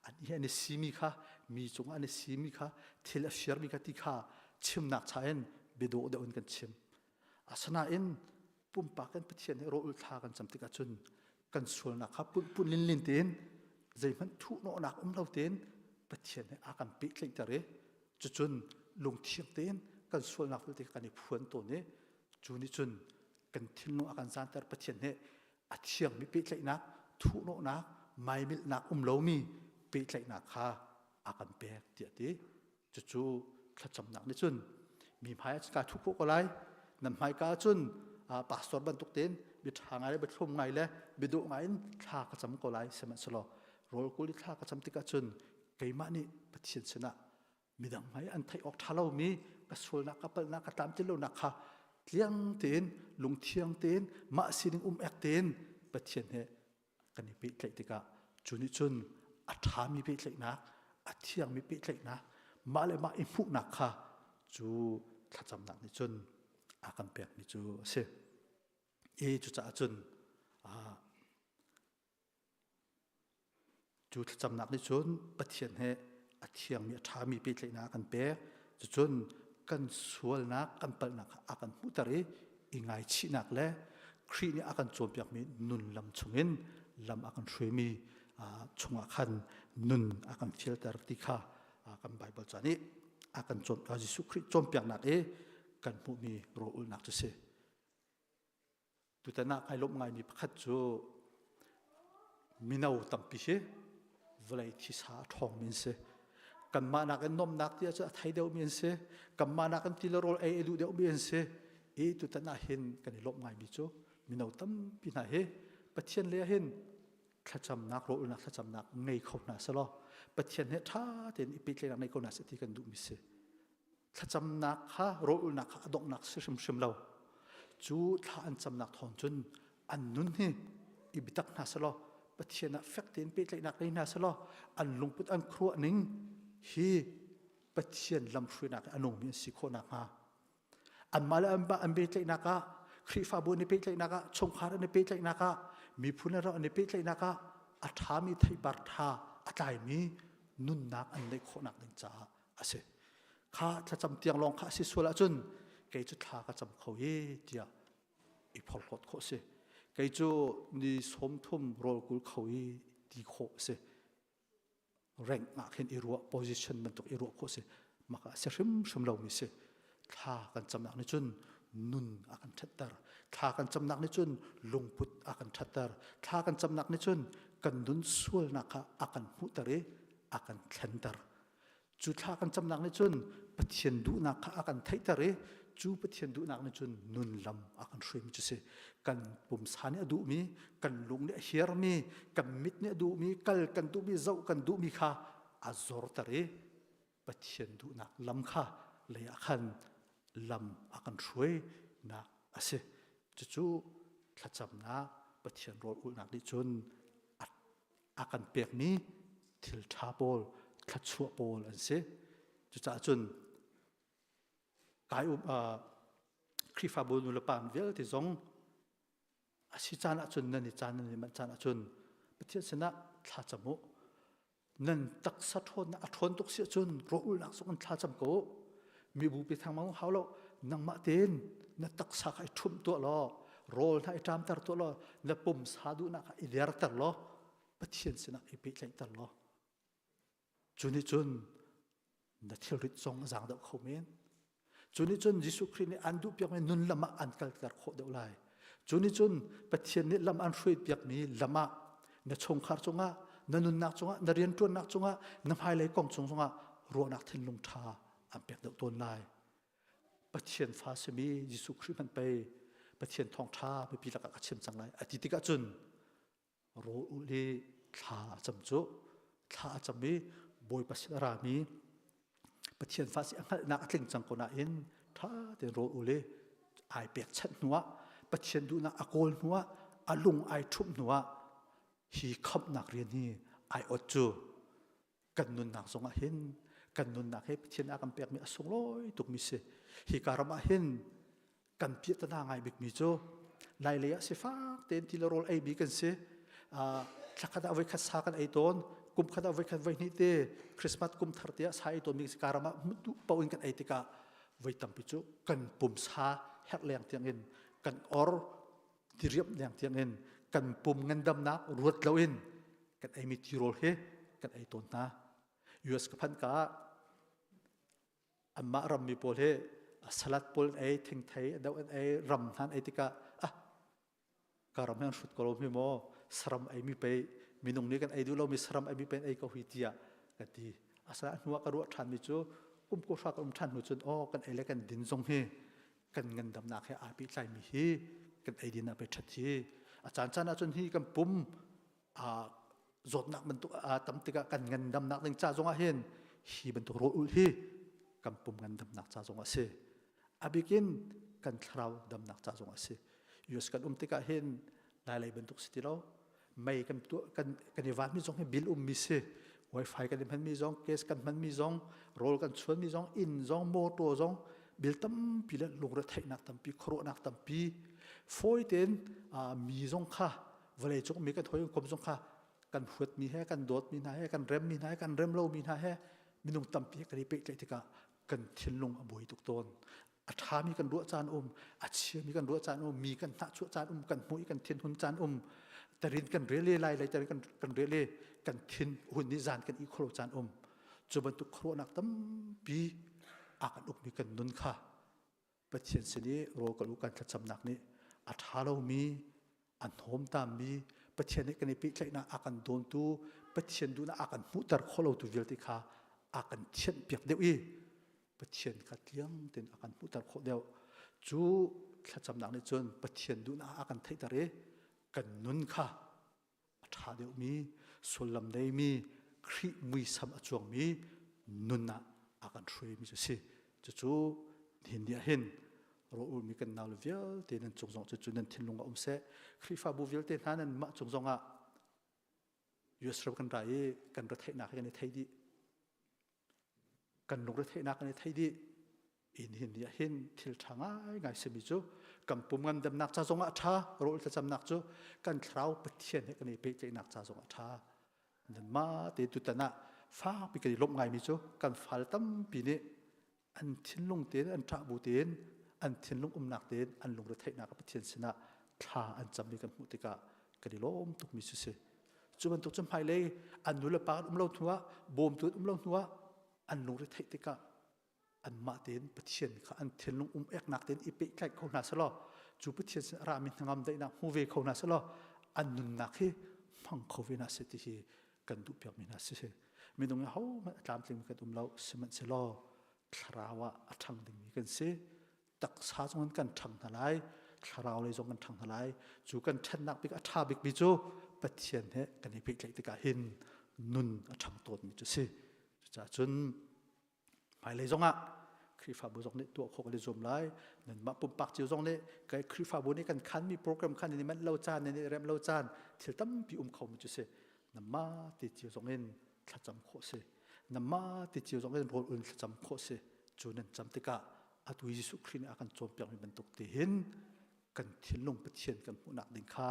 an hi an i simi kha mi cungah an i simi kha thil a firmi kha ti kha chimnak cha in biadawh deuh in kan chim. Asinain pumpak in Pathian he rawl thla kan cam tikah cun kan sualnak kha pun linlin tein zeihmanh thuhnawhnak um lo tein Pathian he a kan pehtlaihter i cucun lungthiang tein kan sualnak vialte kan i phuan tawn i cu nih cun kan thinlung a kan zanter Pathian he a thiangmi pehtlaihnak thuhnawhnak maimilhnak um lomi pehtlaihnak kha a kan pek tiah ti Cucu thlacamnak nih cun mi hmai ah kaa thuh khawh ko lai. Nan hmaika ah cun pastor bantuk tein bia ṭha ngai le bia thlum ngai le bia dawh ngai in thla ka cam ko lai sihmanhsehlaw rawl kul i thla ka cam tikah cun keimah nih Pathian sinah midang hmai an theih awk ṭha lomi ka sualnak ka palhnak ka tlamtlin lonak kha tliang tein lungthiang tein mah sining um ek tein Pathian he kan i pehtlaih tikah cu nih cun a ṭhami pehtlaihnak a thiangmi pehtlaihnak mah le mah i hmuhnak kha cu thlacamnak nih cun a kan pekmi cu a si. I cucaah cun cu thlacamnak nih cun Pathian he a thiangmi a ṭhami pehtlaihnak a kan pek. Cucun kan sualnak kan palhnak kha a kan hmuhter i i ngaichihnak le Khrih nih a kan cawnpiakmi nun lam chungin lam a kan hruaimi. chungah khan nun a kan fialter ti kha kan Bible ca nih a kan cawn Jesuh Khrih cawnpiaknak i kan hmuhmi rawl ulhnak cu si. Tutan ah kai lawmh ngaimi pakhat cu mino tampi hi vawlei thisa a ṭhawngmi an si. Kanmah nakin nuamhnak ti ahcun a thei deuhmi an si. Kanmah nakin ti le rawl ei a duh deuhmi an si. I tutan ah hin kan i lawmh ngaimi cu mino tampi hna hi Pathian lei ah hin thlacamnak rawlulnak thlacamnak ngei kho hna selaw Pathian he ṭha tein i pehtlaihnak ngei kho hna seh ti kan duhmi si. Thlacamnak kha rawlulnak kha a donghnak si hrimhrim lo. Cu thla an camnak thawng cun an nun hi i biatak hna selaw Pathian ah fek tein pehtlaihnak ngei hna selaw an lungput an khuaruah ning hi Pathian lamhruainak a nungmi an si khawh nakhnga anmah le anmah an pehtlaihnak ah Khrihfabu an i pehtlaihnak ah chungkhar an i pehtlaihnak ah miphun le ram an i pehtlaihnak ah a ṭhami theipar ṭha a tlaimi nunnak an neih khawhnak ding caah a si. Kha thlacam tiang lawng kha a si sual ahcun kei cu thla ka cam kho i tiah i phorhlawt khawh a si. Kei cu ni 30 rawl kul kho i ti khawh a si. Rank ah khin i ruah position bantuk i ruah khawh a si. Maka a si hrimhrim lomi si. Thla kan camnak nih cun nun a kan ṭhatter. Thla kan camnak nih cun lungput a kan ṭhatter. Thla kan camnak nih cun kan nun sualnak kha a kan hmuhter i a kan thlenter. Cu thla kan camnak nih cun Pathian duhnak kha a kan theihter i cu Pathian duhnak nih cun nun lam a kan hruaimi cu si. Kan pumsa nih a duhmi, kan lung nih a hiarmi, kan mit nih a duhmi, kal kan duhmi, zoh kan duhmi kha a zorter i Pathian duhnak lam kha lei ah khan lam a kan hruainak a si. Cucu thlacamnak Pathian rawl ulhnak nih cun a kan pekmi thil ṭha pawl, thluachuah pawl an si. Cucaah cun kai um Khrihfabu nu le pa vialte zong a si caan ahcun nan i caan nan i manh caan ahcun Pathian sinah thla cam u. Nan taksa ṭhawnnak a ṭhawn tuk si ahcun rawlulnak zong in thla cam ko u. Mibu pi thangmang hau lo nangmah tein na taksa kha i ṭhumh tuah law rawl hna i ṭamter tuah law na pumsa duhnak kha i derter law Pathian sinah i pehtlaihter law cu nih cun na thilrit zong a zaang deuh kho men. Cu nih cun Jesuh Khrih nih an duhpiakmi nun lam ah an kalter khawh deuh lai. Cu nih cun Pathian nih lam an hruaipiakmi lam ah na chungkhar cungah, na nunnak cungah, na rianṭuannak cungah, na hmailei kong cung zongah ruahnak thinlung ṭha an pek deuh tawn lai. Pathian fa simi Jesuh Khrih hmanh pei Pathian thawngṭha mipi lakah ka chim cang lai a ti tikah cun rawl ulh i thla a cam cu thla a cam i Bawipa sin a rami Pathian fa si a hngalhnak a tling cang ko nain ṭha tein rawl ul i ai pekchanh hnuah Pathian duhnak a kawl hnuah a lung ai ṭhumh hnuah hi khamhnak rian hi ai ot cu kan nunnak zongah hin kan nunnak hi Pathian a kan pekmi a sunglawi tukmi si. Hi ka ram ah hin kan piahtana ngai bikmi cu lailei ah sifak tein ti le rawl ei mi kan si. Thlakhat ah voikhat sa kan ei tawn, kum khat ah voikhat voihnih te Christmas kum thar te ah sa ei tawn mi si. Ka ram ah duh paoh in kan ei tikah voi tampi cu kan pumsa herh leng tiang in kan or diriam leng tiang in kan pum ngandamnak ruat loin kan eimi tirawl hi kan ei tawn hna. US ka phanh ka ah anmah rammi pawl hi salad pawl an ei, thingthei a deuh an ei, ram hna an ei tikah ah ka ram hi an hrut ko lo mi maw saram ei mi pei minung nih kan ei duh lomi saram ei mi pei an ei ko hi tiah ka ti. Asinain a hnu ah ka ruah ṭhan mi cu kum kuhra ka um ṭhan hnu cun aw kan ei le kan din zong hi kan ngandamnak he aa pehtlaimi hi kan eidin ah pei ṭhat hi a caan caan ahcun hi kan pum zawtnak bantuk a tam tikah kan ngandamnak ding ca zongah hin hi bantuk rawl ulh hi kan pum ngandamnak ca zongah a si a bikin kan thlarau damnak ca zongah a si US kan um tikah hin lailei bantuk si ti lo mei kan tuah kan kan i vanmi zong hi bill ummi si wifi kan i hmanmi zong gas kan hmanmi zong rawl kan chuanmi zong inn zong motor zong bill tampi le lungretheihnak tampi khuaruahnak tampi fawi tein mi zong kha vawlei cung mi kan hawi kom zong kha kan huatmi he kan dawtmi hna he kan remmi hna he kan rem lomi hna he minung tampi he kan i pehtlaih tikah kan thinlung a buai tuk tawn a ṭhami kan ruah caan um a chiami kan ruah caan um mi kan hnahchuah caan um kan hmuh i kan thinhun caan um tarin kan rel lai lai tarin kan kan rel i. kan thin hun nih zan kan i kholo caan um. Cu bantuk khuaruahnak tampi a kan ukmi kan nun kha Pathian sin i rawl kal u kan thlacamnak nih a ṭha lomi, a hnawmtammi, Pathian nih kan i pehtlaihnak a kan dawntu, Pathian duhnak a kan hmuhter kho lotu vialte kha a kan thianhpiak deuh i Pathian kha tliang tein a kan hmuhter khawh deuh. Cu thlacamnak nih cun Pathian duhnak a kan theihter i kan nun kha a ṭha deuhmi, sullam neimi, Khrih muisam a cuangmi nun ah a kan hruaimi cu si. Cucu nihin ni ah hin rawlulmi kan naule vialte nan cung zong cucu nan thinlung ah um seh. Khrihfabu vialte hna nan mah cung zong ah US ram kan ra i kan retheihnak hi kan i thei dih. Kan lungretheihnak kan i thei dih. In hin ni ah hin thil ṭha ngaingai simi cu kan pum ngandamnak ca zongah a ṭha, rawl thlacamnak cu kan thlarau Pathian he kan i pehtlaihnak ca zongah a ṭha. Nanmah te tutan ah fakpi kan i lawmh ngaimi cu kan fal tampi nih an thinlung tein an ṭah bu tein an thinlung umnak tein an lungretheihnak Pathian sinah thla an cammi kan hmuh tikah kan i lawm tukmi cu si. Cu bantuk cu hmailei an nu le pa an um lo hnuah bawmtu an um lo hnuah an lungretheih tikah anmah tein Pathian kha an thinlung um eknak tein i pehtlaih kho hna selaw cu Pathian sin a rami hnangam daihnak hmu ve kho hna selaw an nunnak hi hmang kho ve hna seh ti hi kan duh piakmi hna si. Minung hi hohmanh a tlamtlingmi kan um lo sihmanhsehlaw thlarau ah a ṭhang dingmi kan si. Taksa zong in kan ṭhang hna lai, thlarau lei zong kan ṭhang hna lai. Cu kan ṭhannak bik a ṭha bikmi cu Pathian he kan i pehtlaih tikah hin nun a ṭhang tawnmi cu si. Cucaah cun Hmailei zongah Khrihfabu zong nih tuah khawh kan i zuam lai. Nanmah pumpak cio zong nih kai Khrihfabu nih kan khanmi program khan in i manh lo caan, in i rem lo caan thil tampi um kho mi cu si. Namah ti cio zong in thlacam khawh si. Namah ti cio zong in rawl ul thlacam khawh si. Cu nan cam tikah atu Jesuh Khrih nih a kan cawnpiakmi bantuk ti hin kan thinlung Pathian kan hmuhnak ding kha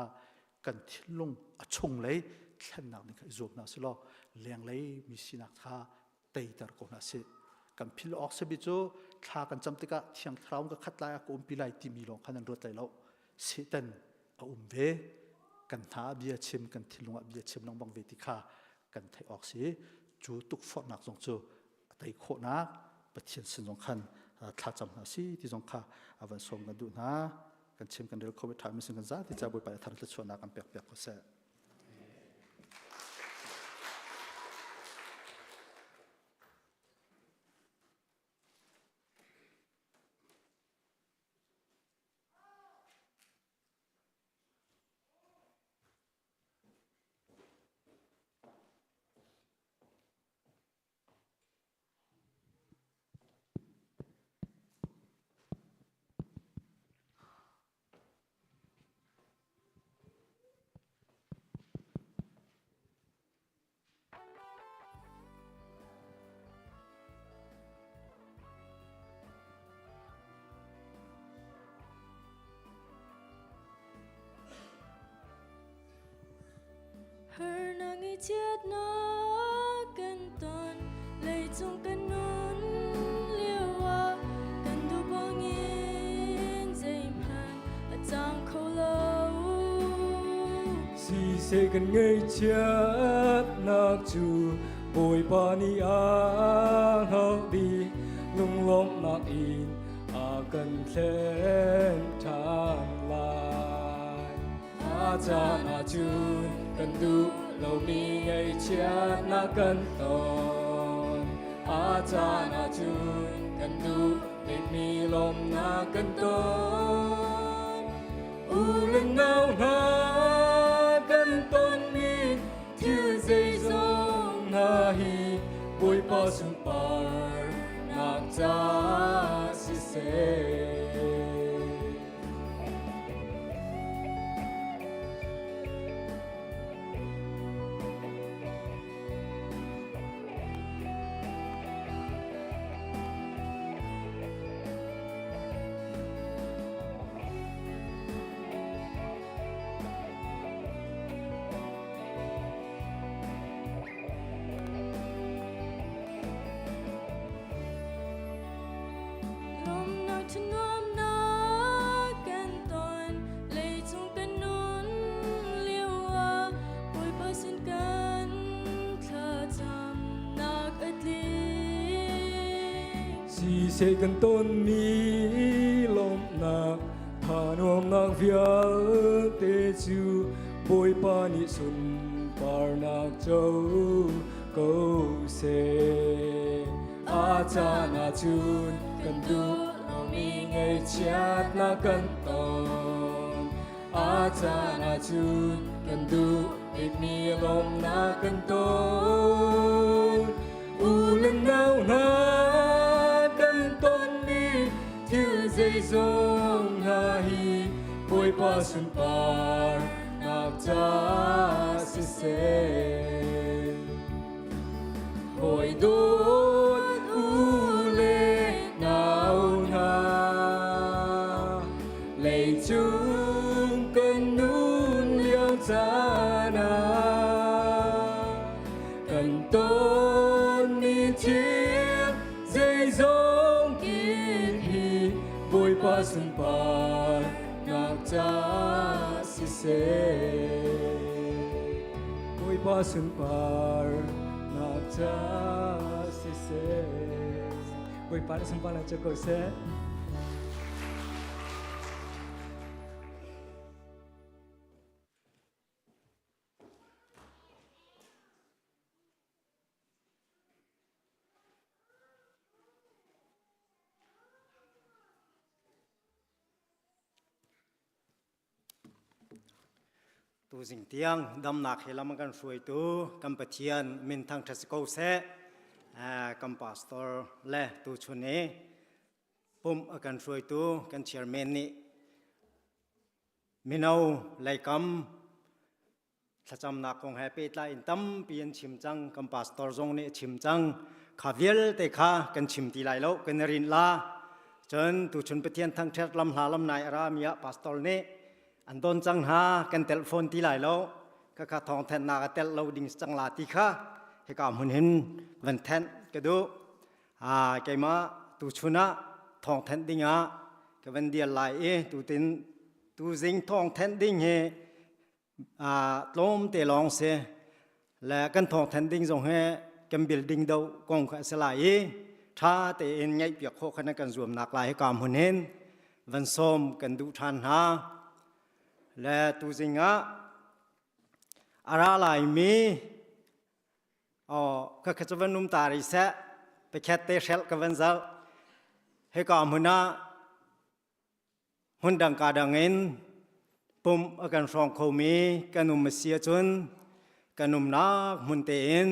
kan thinlung a chunglei thlennak ding kha i zuam hna selaw lenglei mi sinak kha teiter ko hna sih. Kan phil awk simi cu thla kan cam tikah Thiang Thlarau ka khat lai a ka umpi lai timi lawng khan an ruat lai lo. Satan a um ve. Kan hna ah bia chim, kan thinlung ah bia chim lengmang ve ti kha kan theih awk si. Cu tukforhnak zong cu a tei khawhnak Pathian sin zong khan thlacam hna si ti zong kha a van sawm kan duh hna. Kan chim kan rel kho ve ṭha mi sin kan za ti ca Bawipa nih thar thluachuahnak kan pek piak ko seh. Harnak ngaihchiatnak kan ton leicung kan nun lio ah kan duh bangin zeihmanh a cang kho lo. Siseh kan ngaihchiatnak cu Bawipa nih a hngalh dih lunglawmhnak in a kan thlen ṭhan lai. A caan ahcun kan duh lomi ngaihchiatnak kan ton. A caan ahcun kan duh bikmi lawmhnak kan ton. U le nau hna kan tonmi thil zeizong hna hi Bawipa sunparnak ca siseh. Lawmnak thanuam. Siseh kan tonmi lawmhnak tha nuamnak vialte cu Bawipa nih sunparnak co ko seh. A caan ahcun kan duh lomi ngaihchiatnak kan ton. A caan ahcun kan duh bikmi lawmhnak kan ton. U le nau hna kan tonmi thil zeizong hna hi Bawipa sunparnak ca siseh. Hawi dawt u le nau hna leicung kan nun lio caan ah kan tonmi thil zeizong kip hi Bawipa sunparnak ca siseh. Bawipa sunparnak ca siseh. Bawipa na sunparnak ca ko seh. Tuzing tiang damnak he lam kan hruaitu kan Pathian min thangṭhat si ko seh. Kan pastor le tuchun i pumh a kan hruaitu kan chairman nih mino leikam thlacamnak kong he pehtlai in tampi an chim cang. Kan pastor zong nih a chim cang. Kha vialte kha kan chim ti lai lo, kan i rinh la. Cun tuchun Pathian thangṭhat lam hla lam nai a rami ah pastor nih an don cang hna, kan telh fawn ti lai lo. Khakha thawng thenhnak a telh lo ding cang la ti kha hika hmun hin van thenh ka duh. Keimah tuchun ah thawng thenh ding ah ka van dial lai i tutin tuzing thawng thenh ding hi tlawm te lawng si le kan thawng thenh ding zong hi kan building do kong kha a si lai i ṭha tein ngaihpiak khawh kha kan zuamnak lai hika hmun hin van sawm kan duh ṭhan hna. Le tuzing ah a ra laimi ka kha cu van um ta rih seh, pakhat te hrelh ka van zalh. Hika hmun ah hmun dang ka dang in pumh a kan hrawng khomi kan um a si ahcun kan umnak hmun tein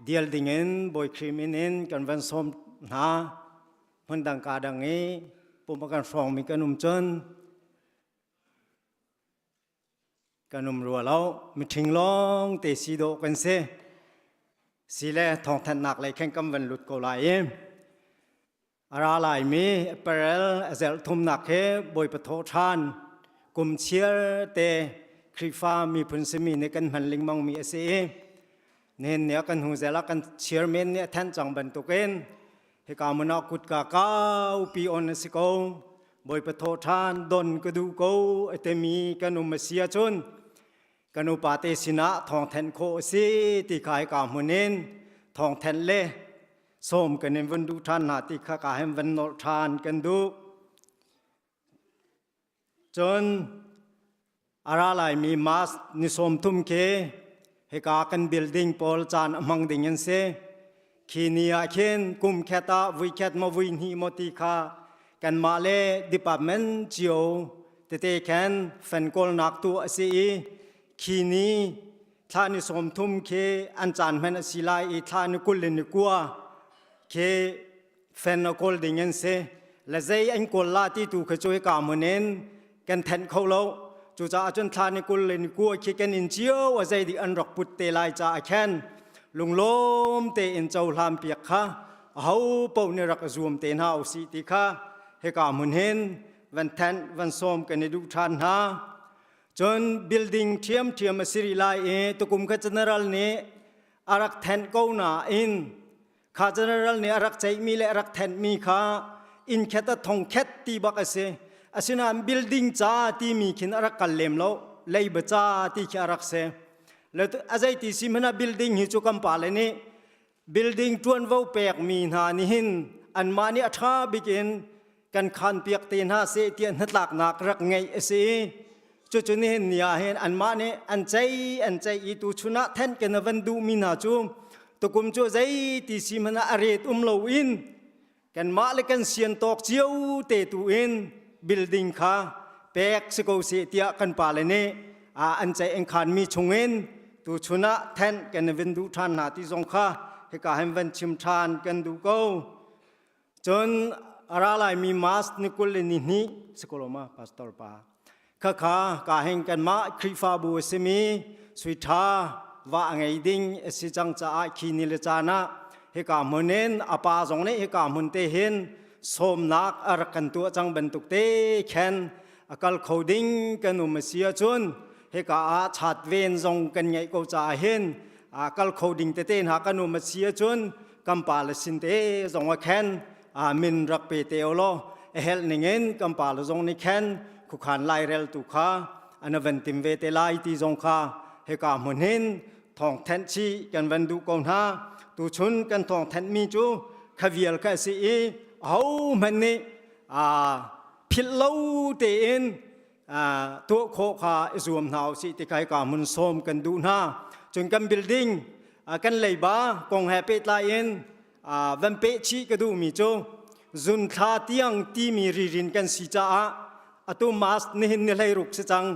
dial dingin Bawi Khrih min in kan van sawm hna. Hmun dang ka dang i pumh a kan hrawngmi kan um cun kan um rua lo, miṭhing lawng te si dawh kan si. Si le thawngthanhnak lei khan kan van lut ko lai i a ra laimi April a zelh thumnak he Bawipa thawh ṭhan kum chiar te Khrihfa miphun simi nih kan hman lengmang mi a si i nihin ni ah kan hnu zel ah kan chairman nih a thanh cang bantukin hika hmun ah kutka kaupi on a si ko. Bawipa thawh ṭhan don ka duh ko a timi kan um a si ahcun kan upate sinah thawngthen khawh a si ti kha hika hmun in thawngthen le sawm kan in vun duh ṭhan hna ti kha ka hem van nolh ṭhan kan duh. Cun a ra laimi March ni 30 khi hika kan building pawl caan a hmang ding an si. Khi ni ah khin kum khat ah vui khat maw vui hnih maw ti kha kanmah le department cio tete khan fan kawlnak tu a si i khi ni thla ni 30 khi an caan hman a si lai i thla ni 29 khi fan a kawl ding an si. Le zei an kawl la ti tu kha cu hika hmun in kan thenh kho lo. Cucaah cun thla ni 29 khi kan in cio a zei dik an rak put te lai caah khan lunglawm tein cohlan piak kha aho paoh nih rak zuam te hna usih ti kha hika hmun hin van thenh van sawm kan i duh ṭhan hna. Cun building ṭhiamṭhiam a si rih lai i tukum kha general nih a rak thenh ko nain kha general nih a rak ceihmi le a rak thenhmi kha inn khet a thong khet ti bak a si. Asinain building ca timi khin a rak kal lem lo, leiba ca ti khi a rak si. Le a zeiti si hmanh ah building hi cu kan pale nih building ṭuanvo pekmi hna nih hin Anmah nih a ṭha bik in kan khanpiak te hna seh tiah hnatlaknak rak ngeih a si. Cucu nihin ni ah hin anmah nih an cei an ceih i tuchun ah thenh kan van duhmi hna cu tukum cu zei ti si hmanh ah a ret um loin kanmah le kan sian tawk cio te tu in building kha pek si ko seh tiah kan pale nih an ceih an khanmi chungin tuchun ah thenh kan van duh ṭhan hna ti zong kha hika hin van chim ṭhan kan duh ko. Cun a ra laimi March ni 22 sikoloma pastor pa khakha ka heng kanmah Khrihfabu a simi sui ṭha va a ngei ding a si cang caah khi ni le caan ah hika hmun in a pa zong nih hika hmun te hin sawmnak a rak kan tuah cang bantuk te khan a kal kho ding kan um a si ahcun hika ah chat ven zong kan ngeih ko caah hin a kal kho ding tete hna kan um a si ahcun kan pa le sin te zong a khen min rak pe te law a helh ningin kan pa le zong nih khen khukhan lairel tu kha an van tim ve te lai ti zong kha hika hmun hin thawng thenh chi kan van duh ko hna. Tuchun kan thawng thenh mi cu khavial kha si i aho hmanh nih philh lo tein tuah khawh kha i zuam hna usih ti kai ka hmun sawm kan duh hna. Cun kan building kan leiba kong he pehtlai in van peh chih ka duhmi cu zun thla tiang timi ririn kan si caah atu March nihin ni 16 si cang,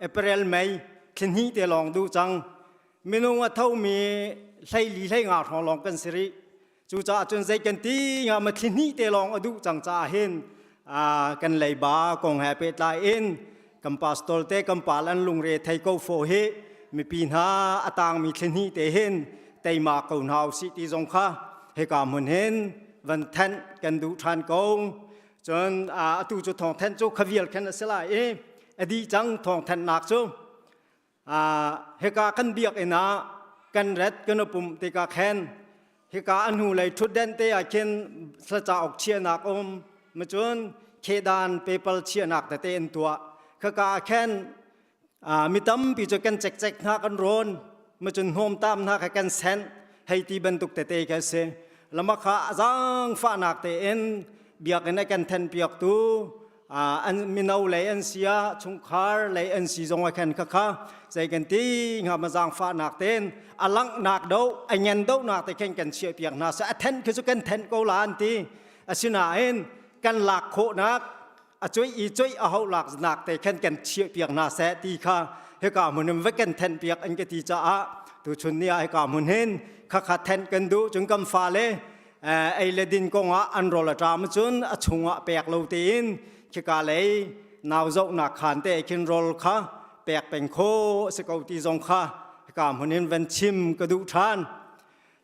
April May thlihnih te lawng duh cang. Minung a thomi 14 15 hrawng lawng kan si rih. Cucaah cun zei kan ti nga ma thlihnih te lawng a duh cang caah hin kan leiba kong he pehtlai in kan pastor te kan pal an lungre thei ko fo hi mipi hna a tangmi thlihnih te hin teima ko hna usih ti zong kha hika hmun hin van thenh kan duh ṭhan ko. Cun atu cu thawng thenh cu khavial khan a si lai i a dih cang thawng thenhnak cu. Hika kan biakinn ah kan ret kan pum tikah khan hika a hnu lei ṭhutden te ah khin cauk chiahnak um macun khedan pepal chiahnak tete an tuah. Khaka ah khan mi tampi cu kan cekcek hna kan rawn macun hnawmtam hna kha kan senh hei ti bantuk tete kha si. Lama kha zaangfahnak tein biakinn a kan thenpiaktu an mino lei an si ah chungkhar lei an si zong ah khan khakha zei kan ti nga ma zaangfahnak ten a langhnak do a ngen donak te khan kan chiah piak hna sa a then khi cu kan then ko la an ti. Asinain kan lak khawhnak a cuai i cuai a hau lak nak te khan kan chiah piak hna seh ti kha hika hmun in va kan then piak an ka ti caah tuchun ni ah hika hmun hin khakha then kan duh. Cun kan fale ei le din kongah an rawl a ṭam cun a chungah pek lo tein khika lei nau zohnak khan te khin rawl kha pek peng kho si ko ti zong kha hika hmun in van chim ka duh ṭhan.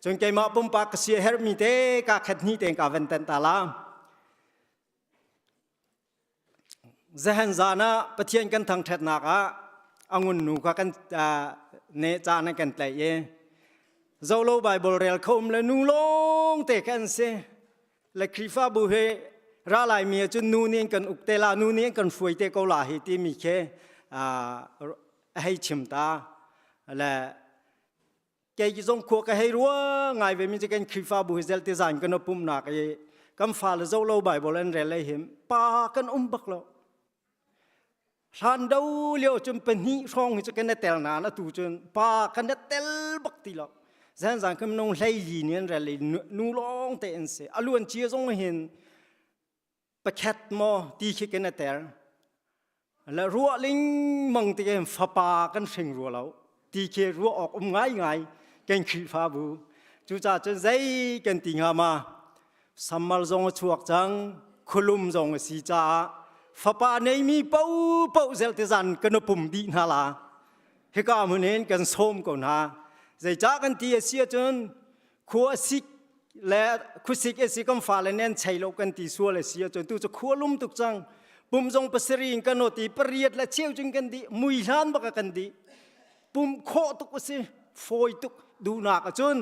Cun keimah pumpak ka sia herhmi te ka khat hnih tein ka van tenh ta la. Zahan zan ah Pathian kan thangṭhatnak ah angun nu kha kan ne caan kan tlaih i zolo Bible rel kho um le nu lawng te kan si le Khrihfabu he ra lai mi cun nu nih kan uk te la, nu nih kan hruai te ko la hi ti mi khi a hei chim ta le kei zong khua ka hei rua ngai ve mi cu kan Khrihfabu hi zel ti zan kan pumnak i kan fale zo lo Bible an rel lei him pa kan um bak lo. Hlan do lio cun pahnih hrawng hi cu kan tel na atu cun pa kan tel bak ti lo. Zan zan kan nung hlei li ni an rel lei nu lawng te an si aluan chia zong hin pakhat maw ti khi kan ter la ruah ling mang ti kan fapa kan hring rua lo ti khi ruah awk um ngai ngai kan Khrihfabu. Cucaah cun zei kan ti hnga ma sammal zong a chuak cang khulum zong a si caah fapa neimi po po zel te zan kan pum dih hna la hika hmun hin kan sawm ko hna. Zeicah kan ti a si ahcun khua sik le khuasik a si kan fale nen chei lo kan ti sual a si ahcun tu cu khua lum tuk cang pum zong pasarih in kan ot i pariat le cheu cun kan dih mui hlan bak a kan dih pum khawh tuk a si fawi tuk duhnak ahcun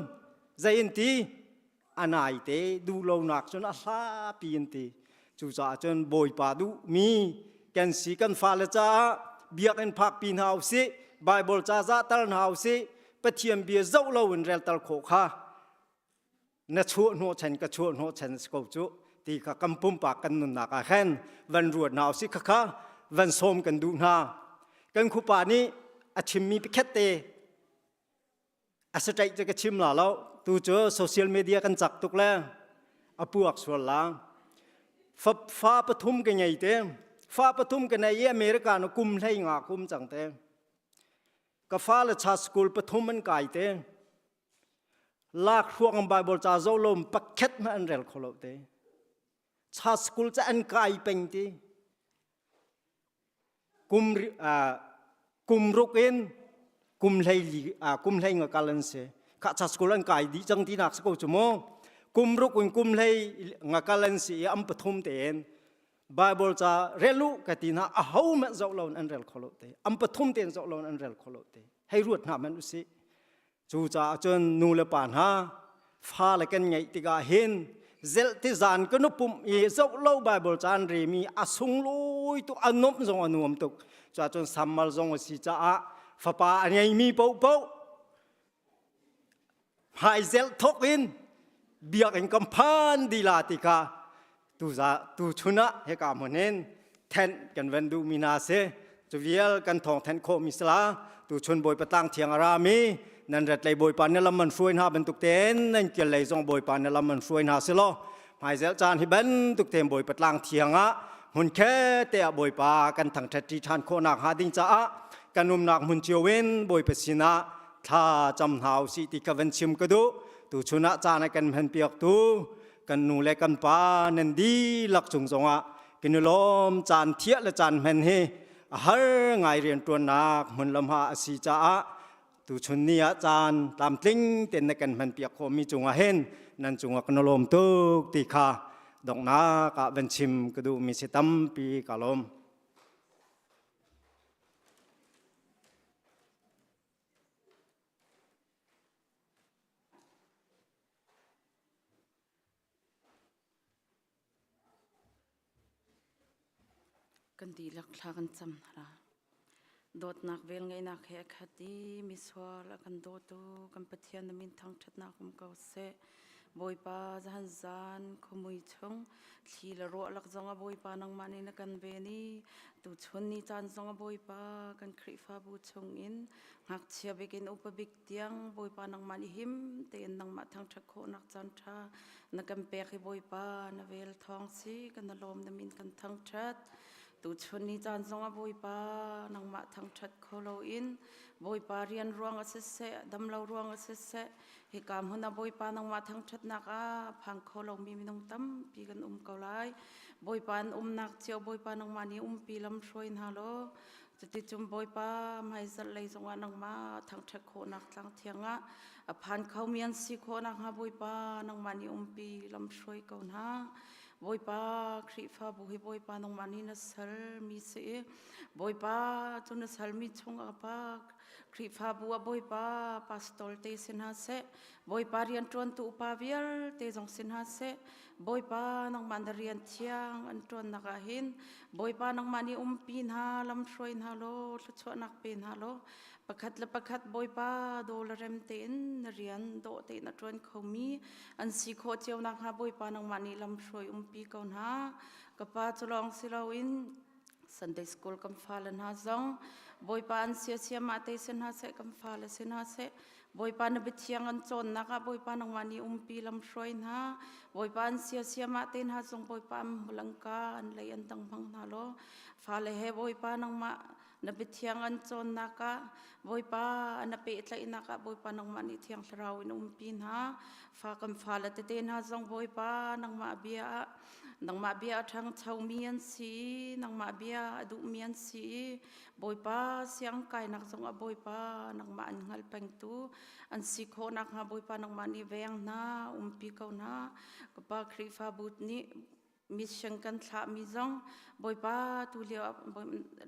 zei in ti anai te duh lonak cun a hla pi in ti. Cucaah cun Bawipa duh mi kan si kan fale caah biakinn phak pi hna usih, Bible ca zahter hna usih, Pathian bia zoh lo in relter khawh kha na chuah hnawh chan ka chuah hnawh chan si ko cu. ti kha kan pumpak kan nunnak ah khan van ruat hna usih khakha van sawm kan duh hna. Kan khupa nih a chimmi pakhat te a si ṭaih cu ka chim la lo tu cu social media kan cak tuk le a puak sual la fa, fa pathum ka ngei te fa pathum ka nei i America nu kum hlei nga kum cang te ka fa le cha school pathum an kai te lak hruang Bible ca zo lom pakhat ma an rel kho lo te cha school ca an kai peng ti Kum kum ruk in kum hlei li kum hlei nga kal an si. Kha cha school an kai dih cang ti nak si ko cu mu. Kum ruk in kum hlei nga kal an si i am pathum tein Bible ca rel u ka ti hna a ho manh zoh lo an rel kho lo te. Am pathum tein zoh lo an rel kho lo te. Hei ruat hna man usih. Cucaah cun nu le pa hna fale kan ngeih tikah hin zelhti zan kan pumh i zoh lo Bible caan remi a sunglawi tuk a nuamh zong a nuam tuk. Cuahcun sammal zong a si caah fapa a ngeimi paohpaoh hmaizelh thawk in biakinn kan phan dila ti kha tuza tuchun ah hika hmun hin thenh kan van duhmi hna si cu vial kan thawng thenh khawhmi sala tuchun bawipa tlang thiang a rami nan rat lei bawipa na lam man hruai hna bantuk tein nan kil lei zong bawipa na lam man hruai hna si law hmaizel caan hi bantuk tein bawipa tlang thiang ah hmun khe te ah bawipa kan thangthat ṭi ṭhan khawhnak hnga ding caah kan umnak hmun cio in bawipa sinah thla cam hna usih ti ka van chim ka duh tuchun ah caan a kan hman piak tu kan nu le kan pa nan dihlak cung zongah kan i lawm caan thiah le caan hman hi a har ngai rianṭuannak hmun lam ha a si caah tuchun ni ah caan tlamtling ten na kan hman piak khawhmi cungah hin nan cungah kan lawm tuk ti kha donghnak ah van chim ka duhmi si tampi ka lawm. Kan dihlak thla kan cam hna. Dawtnak velngeihnak he a khat i misual a kan dawtu kan Pathian na min thangṭhatnak um ko seh. Bawipa zahan zan khuamui chung thli le ruah lak zong a Bawipa nangmah nih na kan ven i tuchun ni caan zong a Bawipa kan Khrihfabu chung in ngakchia bik in upa bik tiang Bawipa nangmah nih him tein nangmah thangṭhat khawhnak caan ṭha na kan pek hi Bawipa na vel thawng si kan na lawm na min kan thangṭhat tuchun ni caan zongah Bawipa nangmah thangṭhat kho loin Bawipa rian ruang ah siseh damlo ruang ah siseh hika hmun ah Bawipa nangmah thangṭhatnak ah phang kho lomi minung tampi kan um ko lai Bawipa an umnak cio Bawipa nangmah nih umpi lam hruai hna law Cuticun Bawipa hmaizarh lei zongah nangmah thangṭhat khawhnak tlang thiang ah a phan khomi an si khawh nakhnga Bawipa nangmah nih umpi lamhruai ko hna. Bawipa Khrihfabu hi Bawipa nangmah nih na salmi si i Bawipa cu na salmi chungah pa Khrihfabu ah Bawipa pastor te si hna seh Bawipa rianṭuantu upa vialte zong si hna seh Bawipa nangmah na rian thiang an ṭuannak ah hin Bawipa nangmah nih umpi hna lamhruai hna law thluachuahnak pe hna law pakhat le pakhat Bawipa daw le rem tein na rian dawh tein a ṭuan khomi an si khawh cio nakhnga Bawipa nangmah nih lamhruai umpi ko hna. Ka pa cu lawng si loin Sunday school kan fale hna zong Bawipa an sia mah te si hna seh kan fale si hna seh Bawipa na biathiang an cawnnak ah Bawipa nangmah nih umpi lam hruai hna Bawipa an sia mah te hna zong Bawipa an mulangka an lei an dang hmang hna law fale he Bawipa nangmah na biathiang an cawnnak ah Bawipa na pehtlaihnak ah Bawipa nangmah nih thiang thlarau in umpi hna fa kan fale tete hna zong Bawipa nangmah bia ah Nangmah bia a ṭhangchomi an si, nangmah bia a duhmi an si. Bawipa siang kainak zongah Bawipa nangmah an hngal pengtu an si khawh nakhnga Bawipa nangmah nih veng hna, umpi ko hna. Ka Pa Khrihfabu nih. Mission kan thlahmi zong Bawipa tu lio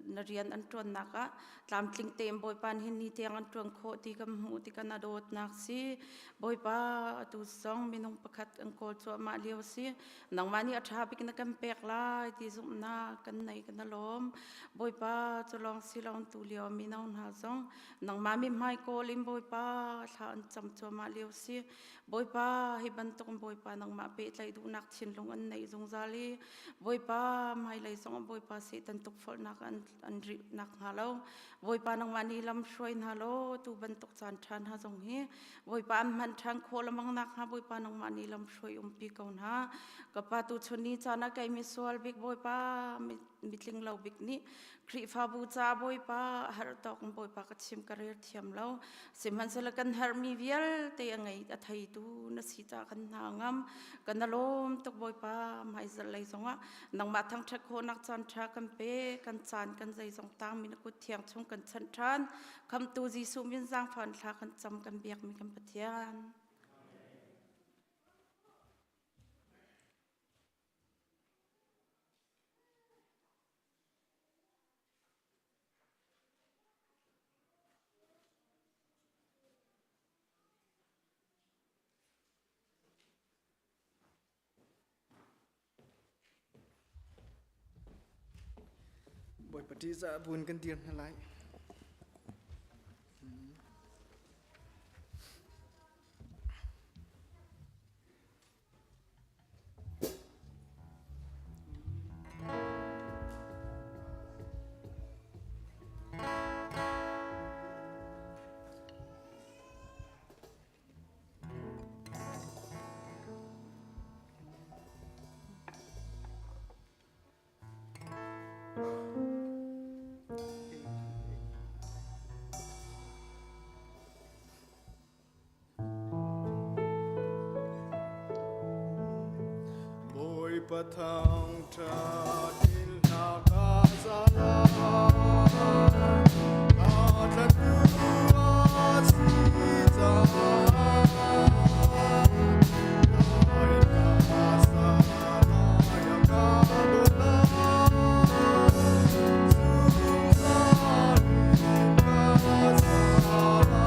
na rian an ṭuannak ah tlamtling tein Bawipa hin ni tiang an ṭuan khawh ti kan hmuh ti kan a dawtnak si. Bawipa atu zong minung pakhat an kawl cuahmah lio si. Nangmah nih a ṭha bik na kan pek lai ti zumhnak kan nei kan lawm. Bawipa cu lawng si lo tu lio mino hna zong nangmah mithmai kawl in Bawipa thla an cam cuahmah lio si. Bawipa hi bantuk Bawipa nangmah pehtlaih duhnak thinlung an neih zungzal i Bawipa hmailei zong Bawipa Satan tukforhnak an an rih nak hnga lo. Bawipa nangmah nih lam hruai hna law tu bantuk caan ṭha hna zong hi Bawipa an hman ṭhan khawh lamang nak hnga Bawipa nangmah nih lam hruai umpi ko hna. Ka pa tu chun ni caan ah kei misual bik Bawipa mitling lo bik nih Khrihfabu ca Bawipa har tawk in Bawipa ka chim ka rel thiam lo. Sihmanhsehlaw kan herhmi vialte a ngei a theitu na si ca kan hna ngam. Kan lawm tuk Bawipa hmaizarh lei zongah nangmah thangṭhat khawhnak caan ṭha kan pe kan caan kan zeizong tangmi na kut thiang chung kan chanh ṭhan. Khamhtu Jesuh min zaangfah thla kan cam kan biakmi kan Pathian. Bawipa ṭihzah buin kan dir hna lai. Bawipa thangṭhat in hla ka sa lai. Ka tlatu a si caah. Lai ka sa lai a ka dawt lai. Zungzal in ka sa lai.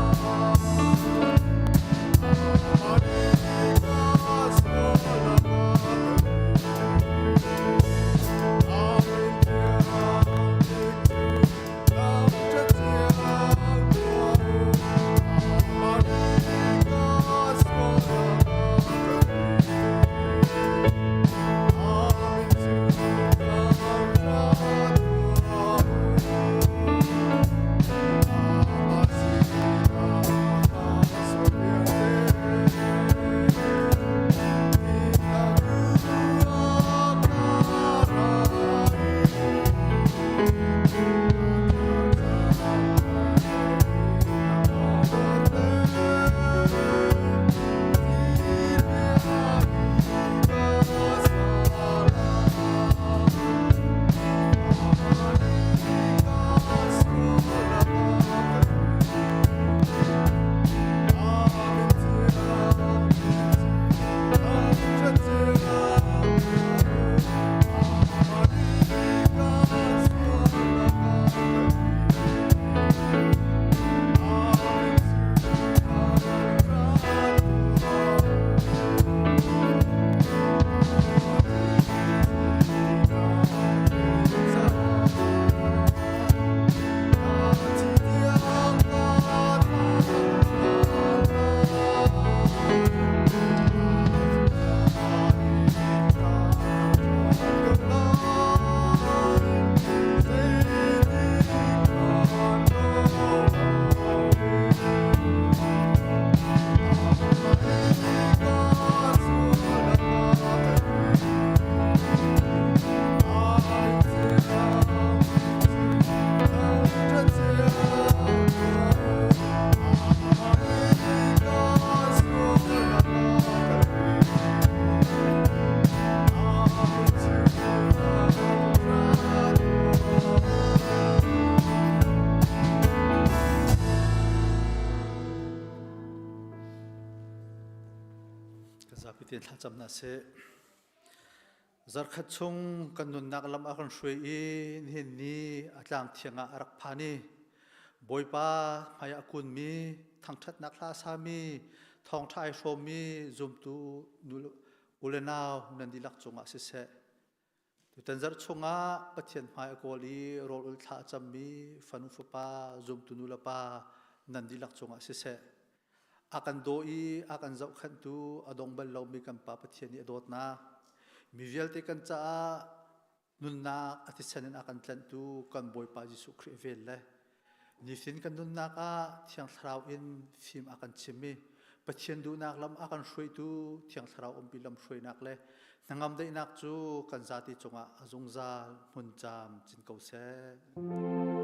Kan zapi tein thlacam hna sih. Zarkhat chung kan nunnak lam a kan hruai i nihin ni a tlang thiang ah a rak phan i Bawipa hmai ah kunmi, thangṭhatnak hla sami, thawngṭha ai hrawmmi zumtu u le nau nan dihlak cungah siseh, Tutan zarh chungah Pathian hmai a kawl i rawl ul thla a cammi fanu fapa zumtu nu le pa nan dihlak cungah siseh, a kan daw i a kan zohkhenhtu a dong bal lomi kan Pa Pathian i a dawtnak, mi vialte kan caah nunnak a thisen in a kan tlanhtu kan Bawipa Jesuh Khrih vel le nitin kan nunnak ah Thiang Thlarau in fim a kan chim i Pathian duhnak lam a kan hruaitu Thiang Thlarau umpi lam hruainak le hnangam daihnak cu kan zati cungah a zungzal hmun caam cin ko seh.